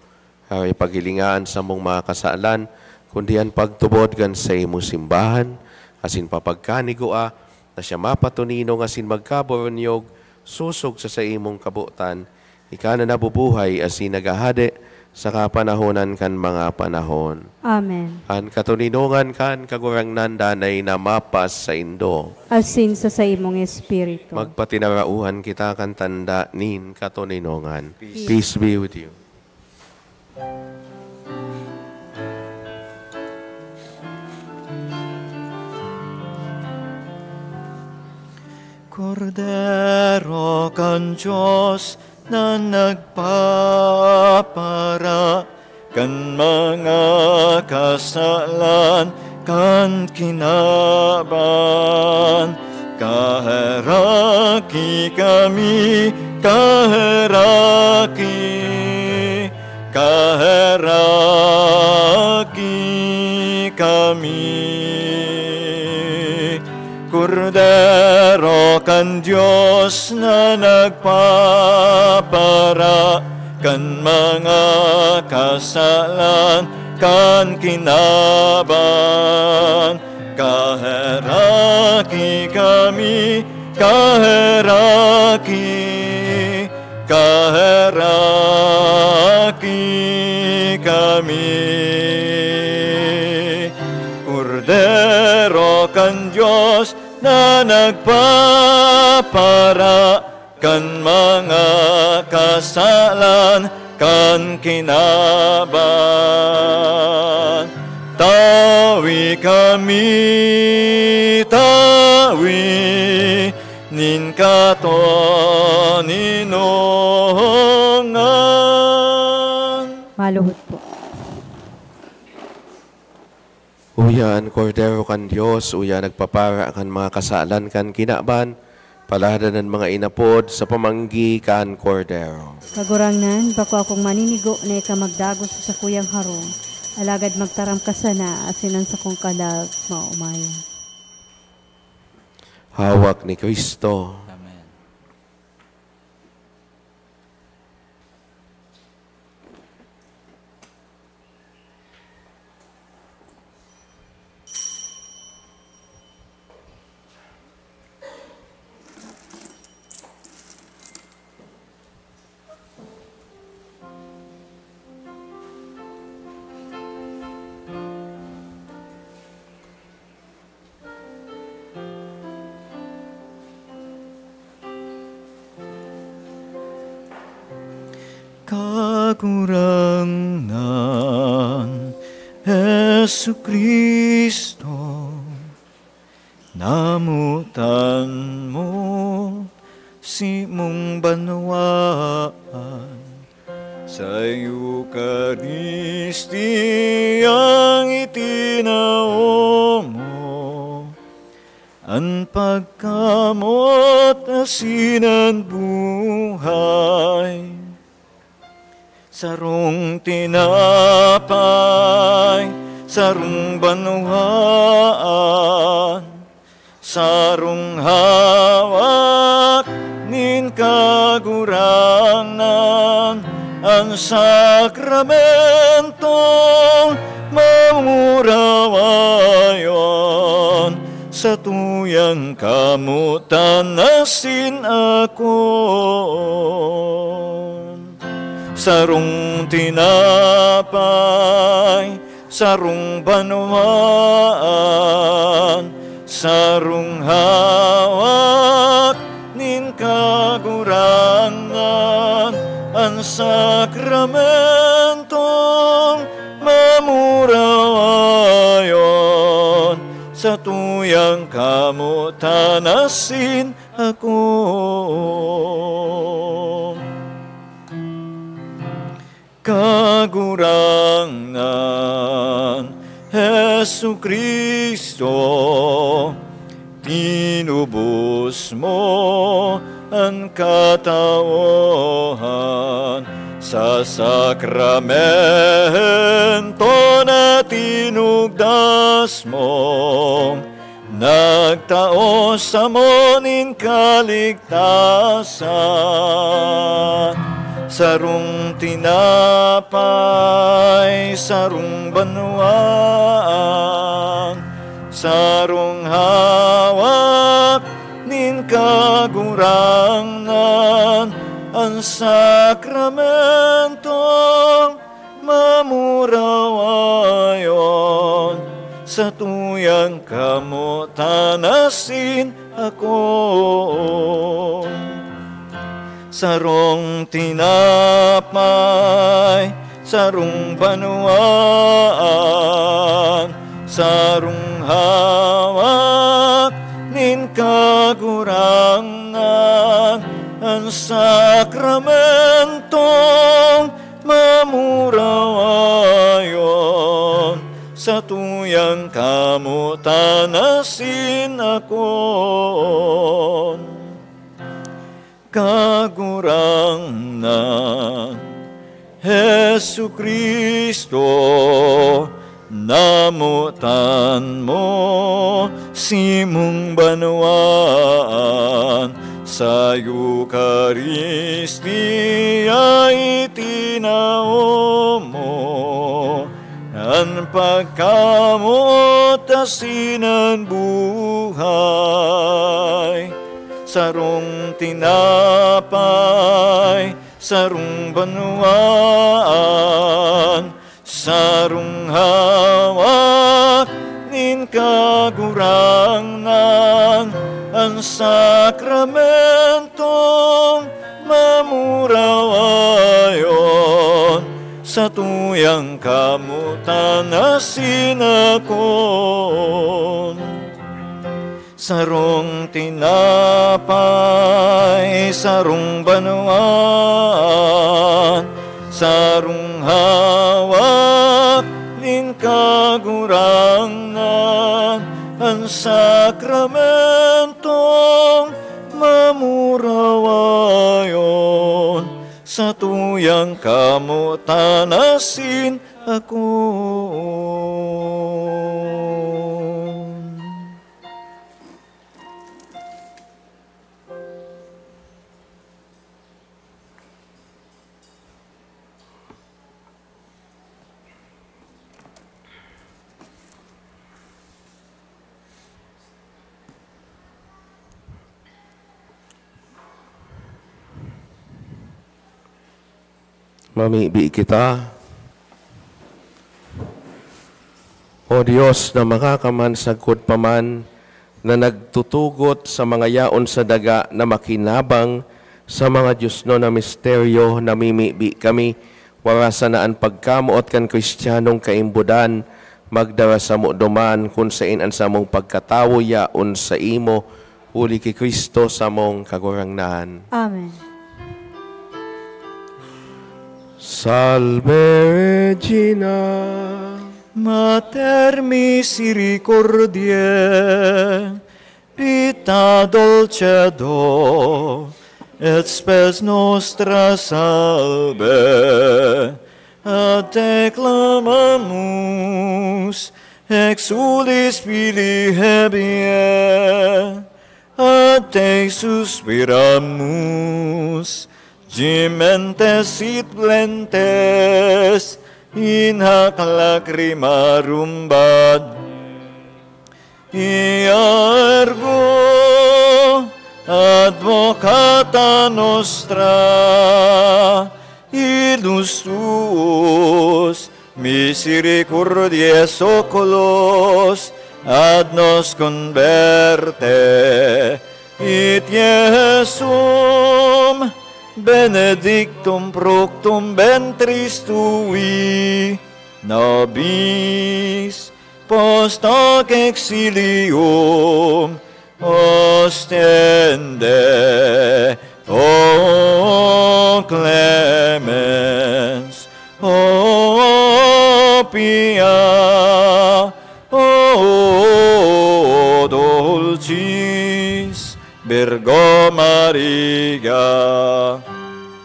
Aray paghilinga an samong mga kasalan, kundi an pagtubod kan saimong simbahan, asin papagkanigua na siya mapatoninong asin magkaboronyog sosog sa saimong kabotan, ika na nabubuhay asin naghahade sa kapanahonan kan mga panahon. Amen. An katoninongan kan Kagurangnan danay na mapas saindo. Asin sa saimong espiritu. Magpatinarauhan kita kan tanda nin katoninongan. Peace. Peace be with you. Kordero kan Dios na nagpapara kan mga kasalan kan kinaban, kaheraki kami, kaheraki, kaheraki kami. Kordero kan Dios na nagpapara kan mga kasalan kan kinaban. Kaheraki kami, kaheraki, kaheraki kami. Kordero kan Dios na nagpapara kan mga kasalan kan kinaban. Tawi kami, tawi nin katoninongan. Maluhod po. Uya an Kordero kan Dios, uya nagpapara kan mga kasalan kan kinaban, paladan an mga inapod sa pamanggi kan Kordero. Kagurangnan, bako akong maninigo na ika magdagos sa sakuyang harong, alagad magtaram ka sana asin an sakong kalag maomayan. Hawak ni Cristo. Amen. Kagurangnan, Jesu-Cristo, namotan mo simong banwaan, sa Eukaristiyang itinao mo an pagkamot asin an buhay. Sarong tinapay, sarong banwaan, sarong hawak nin Kagurangnan, an sakramentong mamurawayon, satuyang kamotan asin akon. Sarong tinapay, sarong banwaan, sarong hawak nin Kagurangnan, an sakramentong mamurawayon, satuyang kamotan asin akon. Kagurangnan, Jesu-Cristo, tinubos mo an katawohan sa sakramento na tinugdas mo. Nagtao samo nin kaligtasan, sarong tinapay, sarong banwaan, sarong hawak nin Kagurangnan, an sakramentong mamurawayon, satuyang kamotan asin akon. Sarong tinapay, sarong banwaan, sarong hawak nin Kagurangnan, an sakramentong mamurawayon, satuyang kamotan asin akon. Kagurangnan, Jesu-Cristo, namotan mo simong banwaan, sa Eukaristia itinao mo. An pagkamoot asin an buhay, sarong tinapay, sarong banwaan, sarong hawak nin Kagurangnan, an sakramentong mamurawayon, satuyang kamotan asin akon. Sarong tinapay, sarong banwaan, sarong hawak nin Kagurangnan, an sakramentong mamurawayon, satuyang kamotan asin akon. Mamibi kita. O Dios na makakaman sagkod pa man, na nagtutugot sa mga yaon sa daga na makinabang sa mga diosnon na misteryo, namimibi kami, warasa na an pagkamoot kan Cristianong kaimbodan, magdara samo duman kun saen an samong pagkatawo yaon saimo, huli ki Cristo samong Kagurangnan. Amen. Salve Regina, Mater misericordiae, Vita dulcedo et spes nostra salve, a te clamamus, exulis filii Hevae, a te suspiramus, gementes et flentes in hac lacrimarum vade. Ia ergo advocata nostra, ilus tuus, misericordiae et oculos ad nos converte, et Iesum benedictum fructum ventris tui, nobis post hoc exilium ostende. O clemens, o pia, o dulcis Virgo Maria.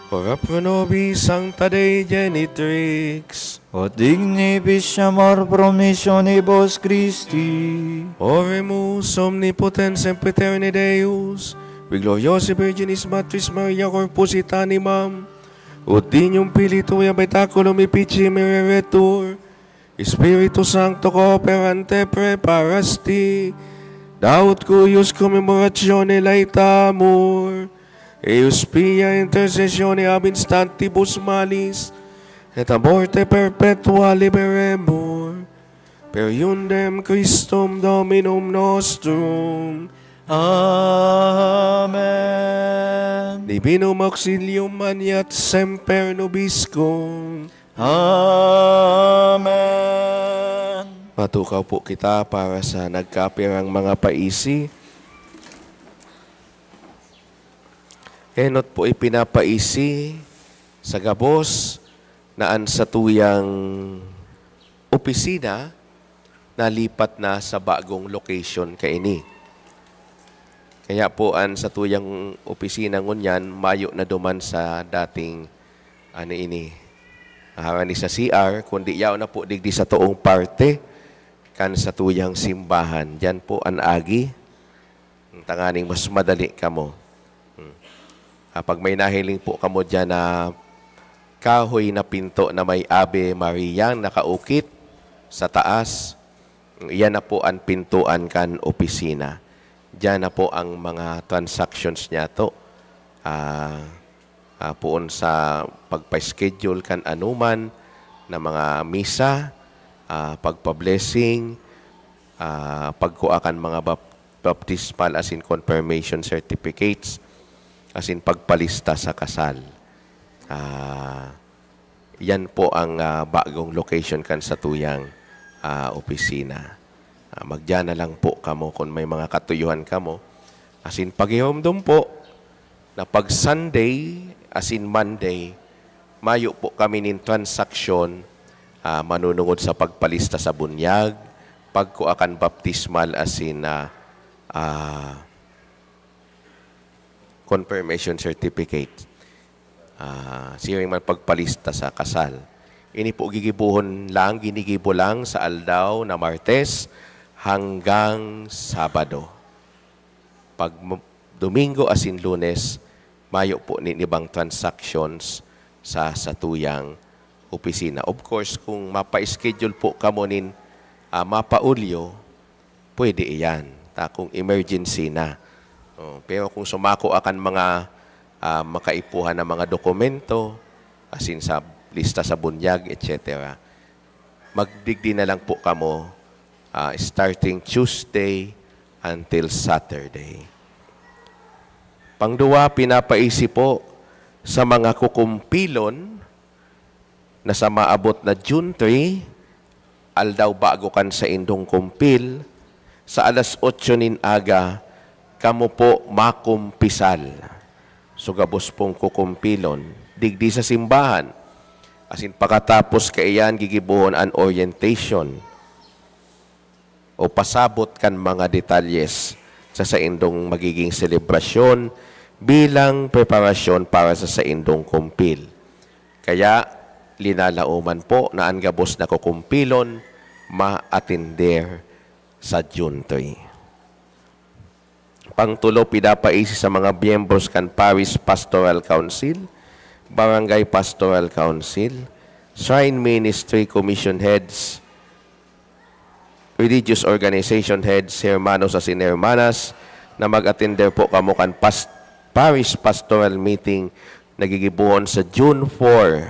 Ora pro nobis Sancta Dei Genitrix. Ut dignifici amor promissionibus Christi. Oremus, Omnipotens Sempiterni Deus, qui gloriosae Virginis Matris Maria corpus et animam, ut Dignum Filii Tui habitaculum efficiem ereretur, Spiritu Sancto cooperante praeparasti, da ut cuius commemoratione laetamur, eius pia intercessione ab instantibus malis, et a morte perpetua liberemur, per eundem Christum Dominum nostrum. Amen. Divinum auxilium maneat semper nobiscum. Amen. Matukaw po kita para sa nagkapirang mga paisi. Enot po ipinapaisi sa gabos na an satuyang opisina nalipat na sa bagong location kaini. Kaya po, an satuyang opisina ngunyan mayo na duman sa dating, ano ini, harani sa C R, kundi yaon na po digdi sa toong parte kan satuyang simbahan. Diyan po an agi. Tanganing mas madali kamo. Hmm. Kapag may nahiling po kamo diyan na kahoy na pinto na may Ave Maria nakaukit, sa taas, iyan na po an pintuan kan opisina. Diyan na po ang mga transactions niyato. Ah, ah, poon sa pagpa-schedule kan anuman na mga misa, ah, pagpa-blessing, ah, pagkua kan mga bap-, baptismal asin confirmation certificates, asin pagpalista sa kasal. Ah, yan po ang, ah, bagong location kan satuyang, ah, opisina. Ah, magdiyan na lang po kamo kun may mga katuyuhan kamo. Asin pagihomdom po na pag Sunday asin Monday, mayo po kami nin transaksyon, ah, manunungod sa pagpalista sa bunyag, pagkua kan baptismal asin, ah, ah, confirmation certificate. Ah, siring man pagpalista sa kasal. Ini po gigibohon lang, ginigibo lang sa aldaw na Martes hanggang Sabado. Pag m-, Domingo asin Lunes, mayo po nin ibang transactions sa satuyang opisina. Of course, kung mapa-schedule po kamo nin, ah, mapaulyo, pwede iyan, ta kung emergency na. Oh, pero kung sumako akan mga, ah, makaipuhan na mga dokumento, asin sa lista sa bunyag, et cetera, magdigdi na lang po kamo, ah, starting Tuesday until Saturday. Pangduwa, pinapaisi po sa mga kukumpilon na sa maabot na June three, aldaw bago kan saindong kumpil, sa alas otso nin aga, kamo po makumpisal. So, gabos pong kukumpilon, digdi sa simbahan. Asin pakatapos kaiyan, gigibohon an orientation o pasabot kan mga detalyes sa saindong magiging selebrasyon bilang preparasyon para sa saindong kumpil. Kaya, linalaoman po na an gabos na kukumpilon maatender sa June three. Pangtulo, pinapaisi sa mga miyembros kan Parish Pastoral Council, Barangay Pastoral Council, Shrine Ministry Commission Heads, religious organization heads, hermanos asin hermanas, na mag-atender po kamo kan pas-, parish pastoral meeting na gigibohon sa June four,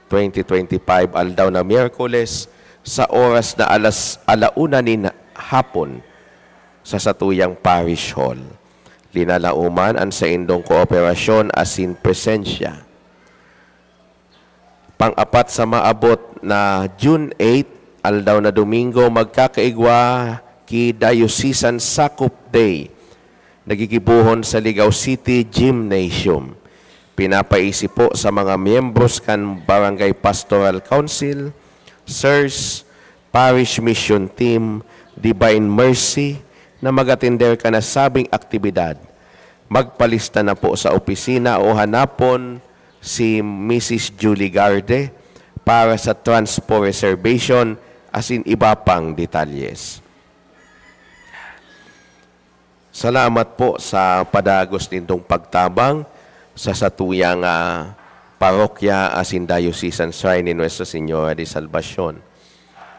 twenty twenty-five, aldaw na Miyerkules, sa oras na alas, ala una nin hapon, sa satuyang parish hall. Linalaoman an saindong kooperasyon asin presensya. Pang-apat, sa maabot na June eight, aldaw na Domingo, magkakaigwa ki Diocesan Sakop Day, na gigibohon sa Ligao City Gymnasium. Pinapaisi po sa mga miyembros kan Barangay Pastoral Council, sirs, Parish Mission Team, Divine Mercy, na mag-atender kan nasabing aktibidad. Magpalista na po sa opisina o hanapon si Missus Julie Garde para sa transpo reservation asin iba pang detalyes. Salamat po sa padagos nindong pagtabang sa satuyang, ah, parokya asin Diocesan Shrine ni Nuestra Señora de Salvacion.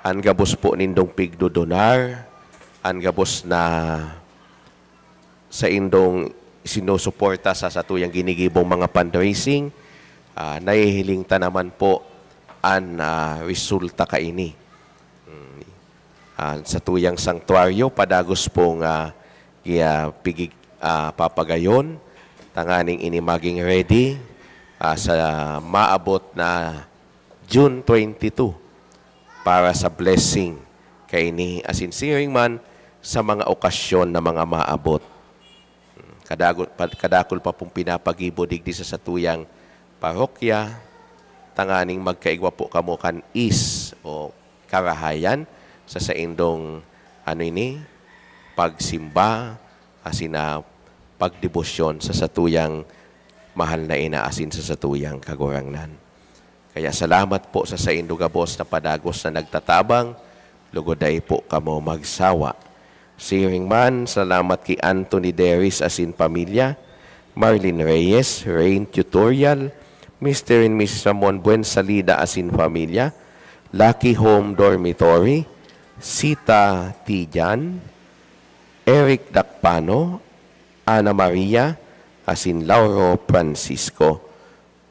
An gabos po nindong pigdodonar, an gabos na saindong sinusuporta sa satuyang ginigibong mga fundraising, ah, nahihiling ta naman po an, ah, resulta kaini. Hmm. Ah, satuyang sangtuaryo, padagos pong, ah, gi-, ah, pigig-, ah, papagayon, tanganing ini maging ready, ah, sa maabot na June twenty-two para sa blessing kaini asin siring man sa mga okasyon na mga maabot. Kadagul-, pa-, kadakul pa pong pinapagibo digdi sa satuyang parokya, tanganing magkaigwa po kamo kan ease o karahayan sa saindong, ano ini, pagsimba, asin na pagdebosyon sa satuyang mahal na ina asin sa satuyang Kagurangnan. Kaya salamat po sa saindo gabos na padagos na nagtatabang, lugod dai po kamo magsawa. Siring man, salamat ki Anthony Deris asin pamilya, Marlene Reyes, Rain Tutorial, Mister and Missus Ramon Buensalida asin pamilya, Lucky Home Dormitory, Sita Tijan, Eric Dakpano, Ana Maria, asin Lauro Francisco.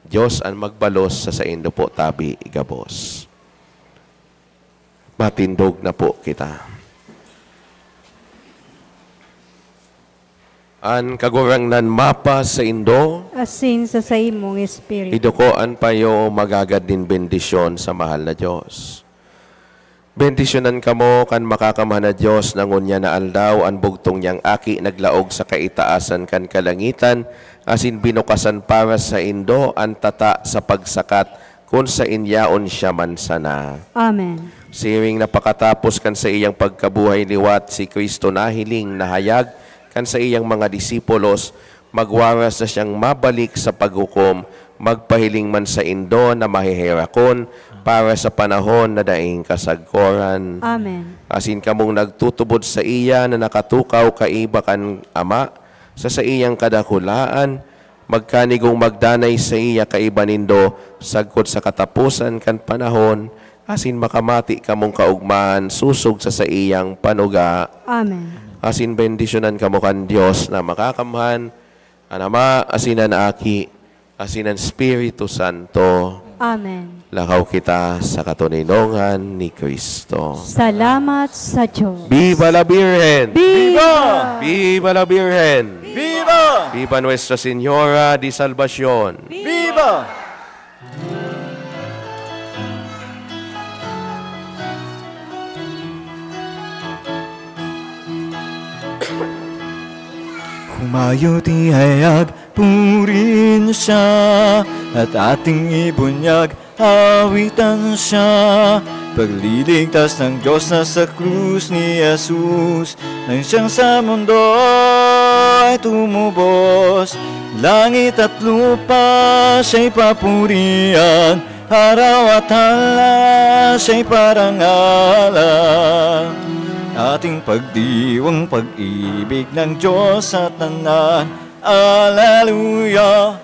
Dios an magbalos sa saindo po tabi gabos. Matindog na po kita. An Kagurangnan mapa saindo. Asin sa saimong espiritu. Iduko an payo magagad nin bendisyon sa mahal na Dios. Bendisyonan kamo kan Makakamhan na Dios na ngunyan na aldaw, an bugtong niyang Aki naglaog sa kaitaasan kan kalangitan, asin binukasan para saindo an tata sa pagsakat kun saen yaon siya man sana. Amen. Siring na pakatapos kan saiyang pagkabuhay liwat, si Cristo nahiling, nahayag kan saiyang mga disipulos, magwaras na siyang mabalik sa paghukom, magpahiling man saindo na maheherakon para sa panahon na daing kasagkoran. Amen. Asin kamong nagtutubod saiya na nakatukaw kaiba kan Ama, sa saiyang kadakulaan, magkanigong magdanay saiya kaiba nindo sagkod sa kataposan kan panahon, asin makamati kamong kaogmahan sosog sa saiyang panuga. Amen. Asin bendisyonan kamo kan Dios na Makakamhan, an Ama, asin an Aki, asin an Espiritu Santo. Amen. Lakaw kita sa katoninongan ni Cristo. Salamat sa Diyos. Viva la Virgen! Viva! Viva la Virgen! Viva! Viva Nuestra Señora de Salvacion! Viva! Humayo, ihayag, purihin siya, at ating ibunyag, awitan siya. Pagliligtas ng Diyos na sa krus ni Jesus, nang siyang sa mundo ay tumubos. Langit at lupa siya'y papurihan, araw at halas siya'y parangalan. Ating pagdiwang pag-ibig ng Diyos sa tanan. Aleluya!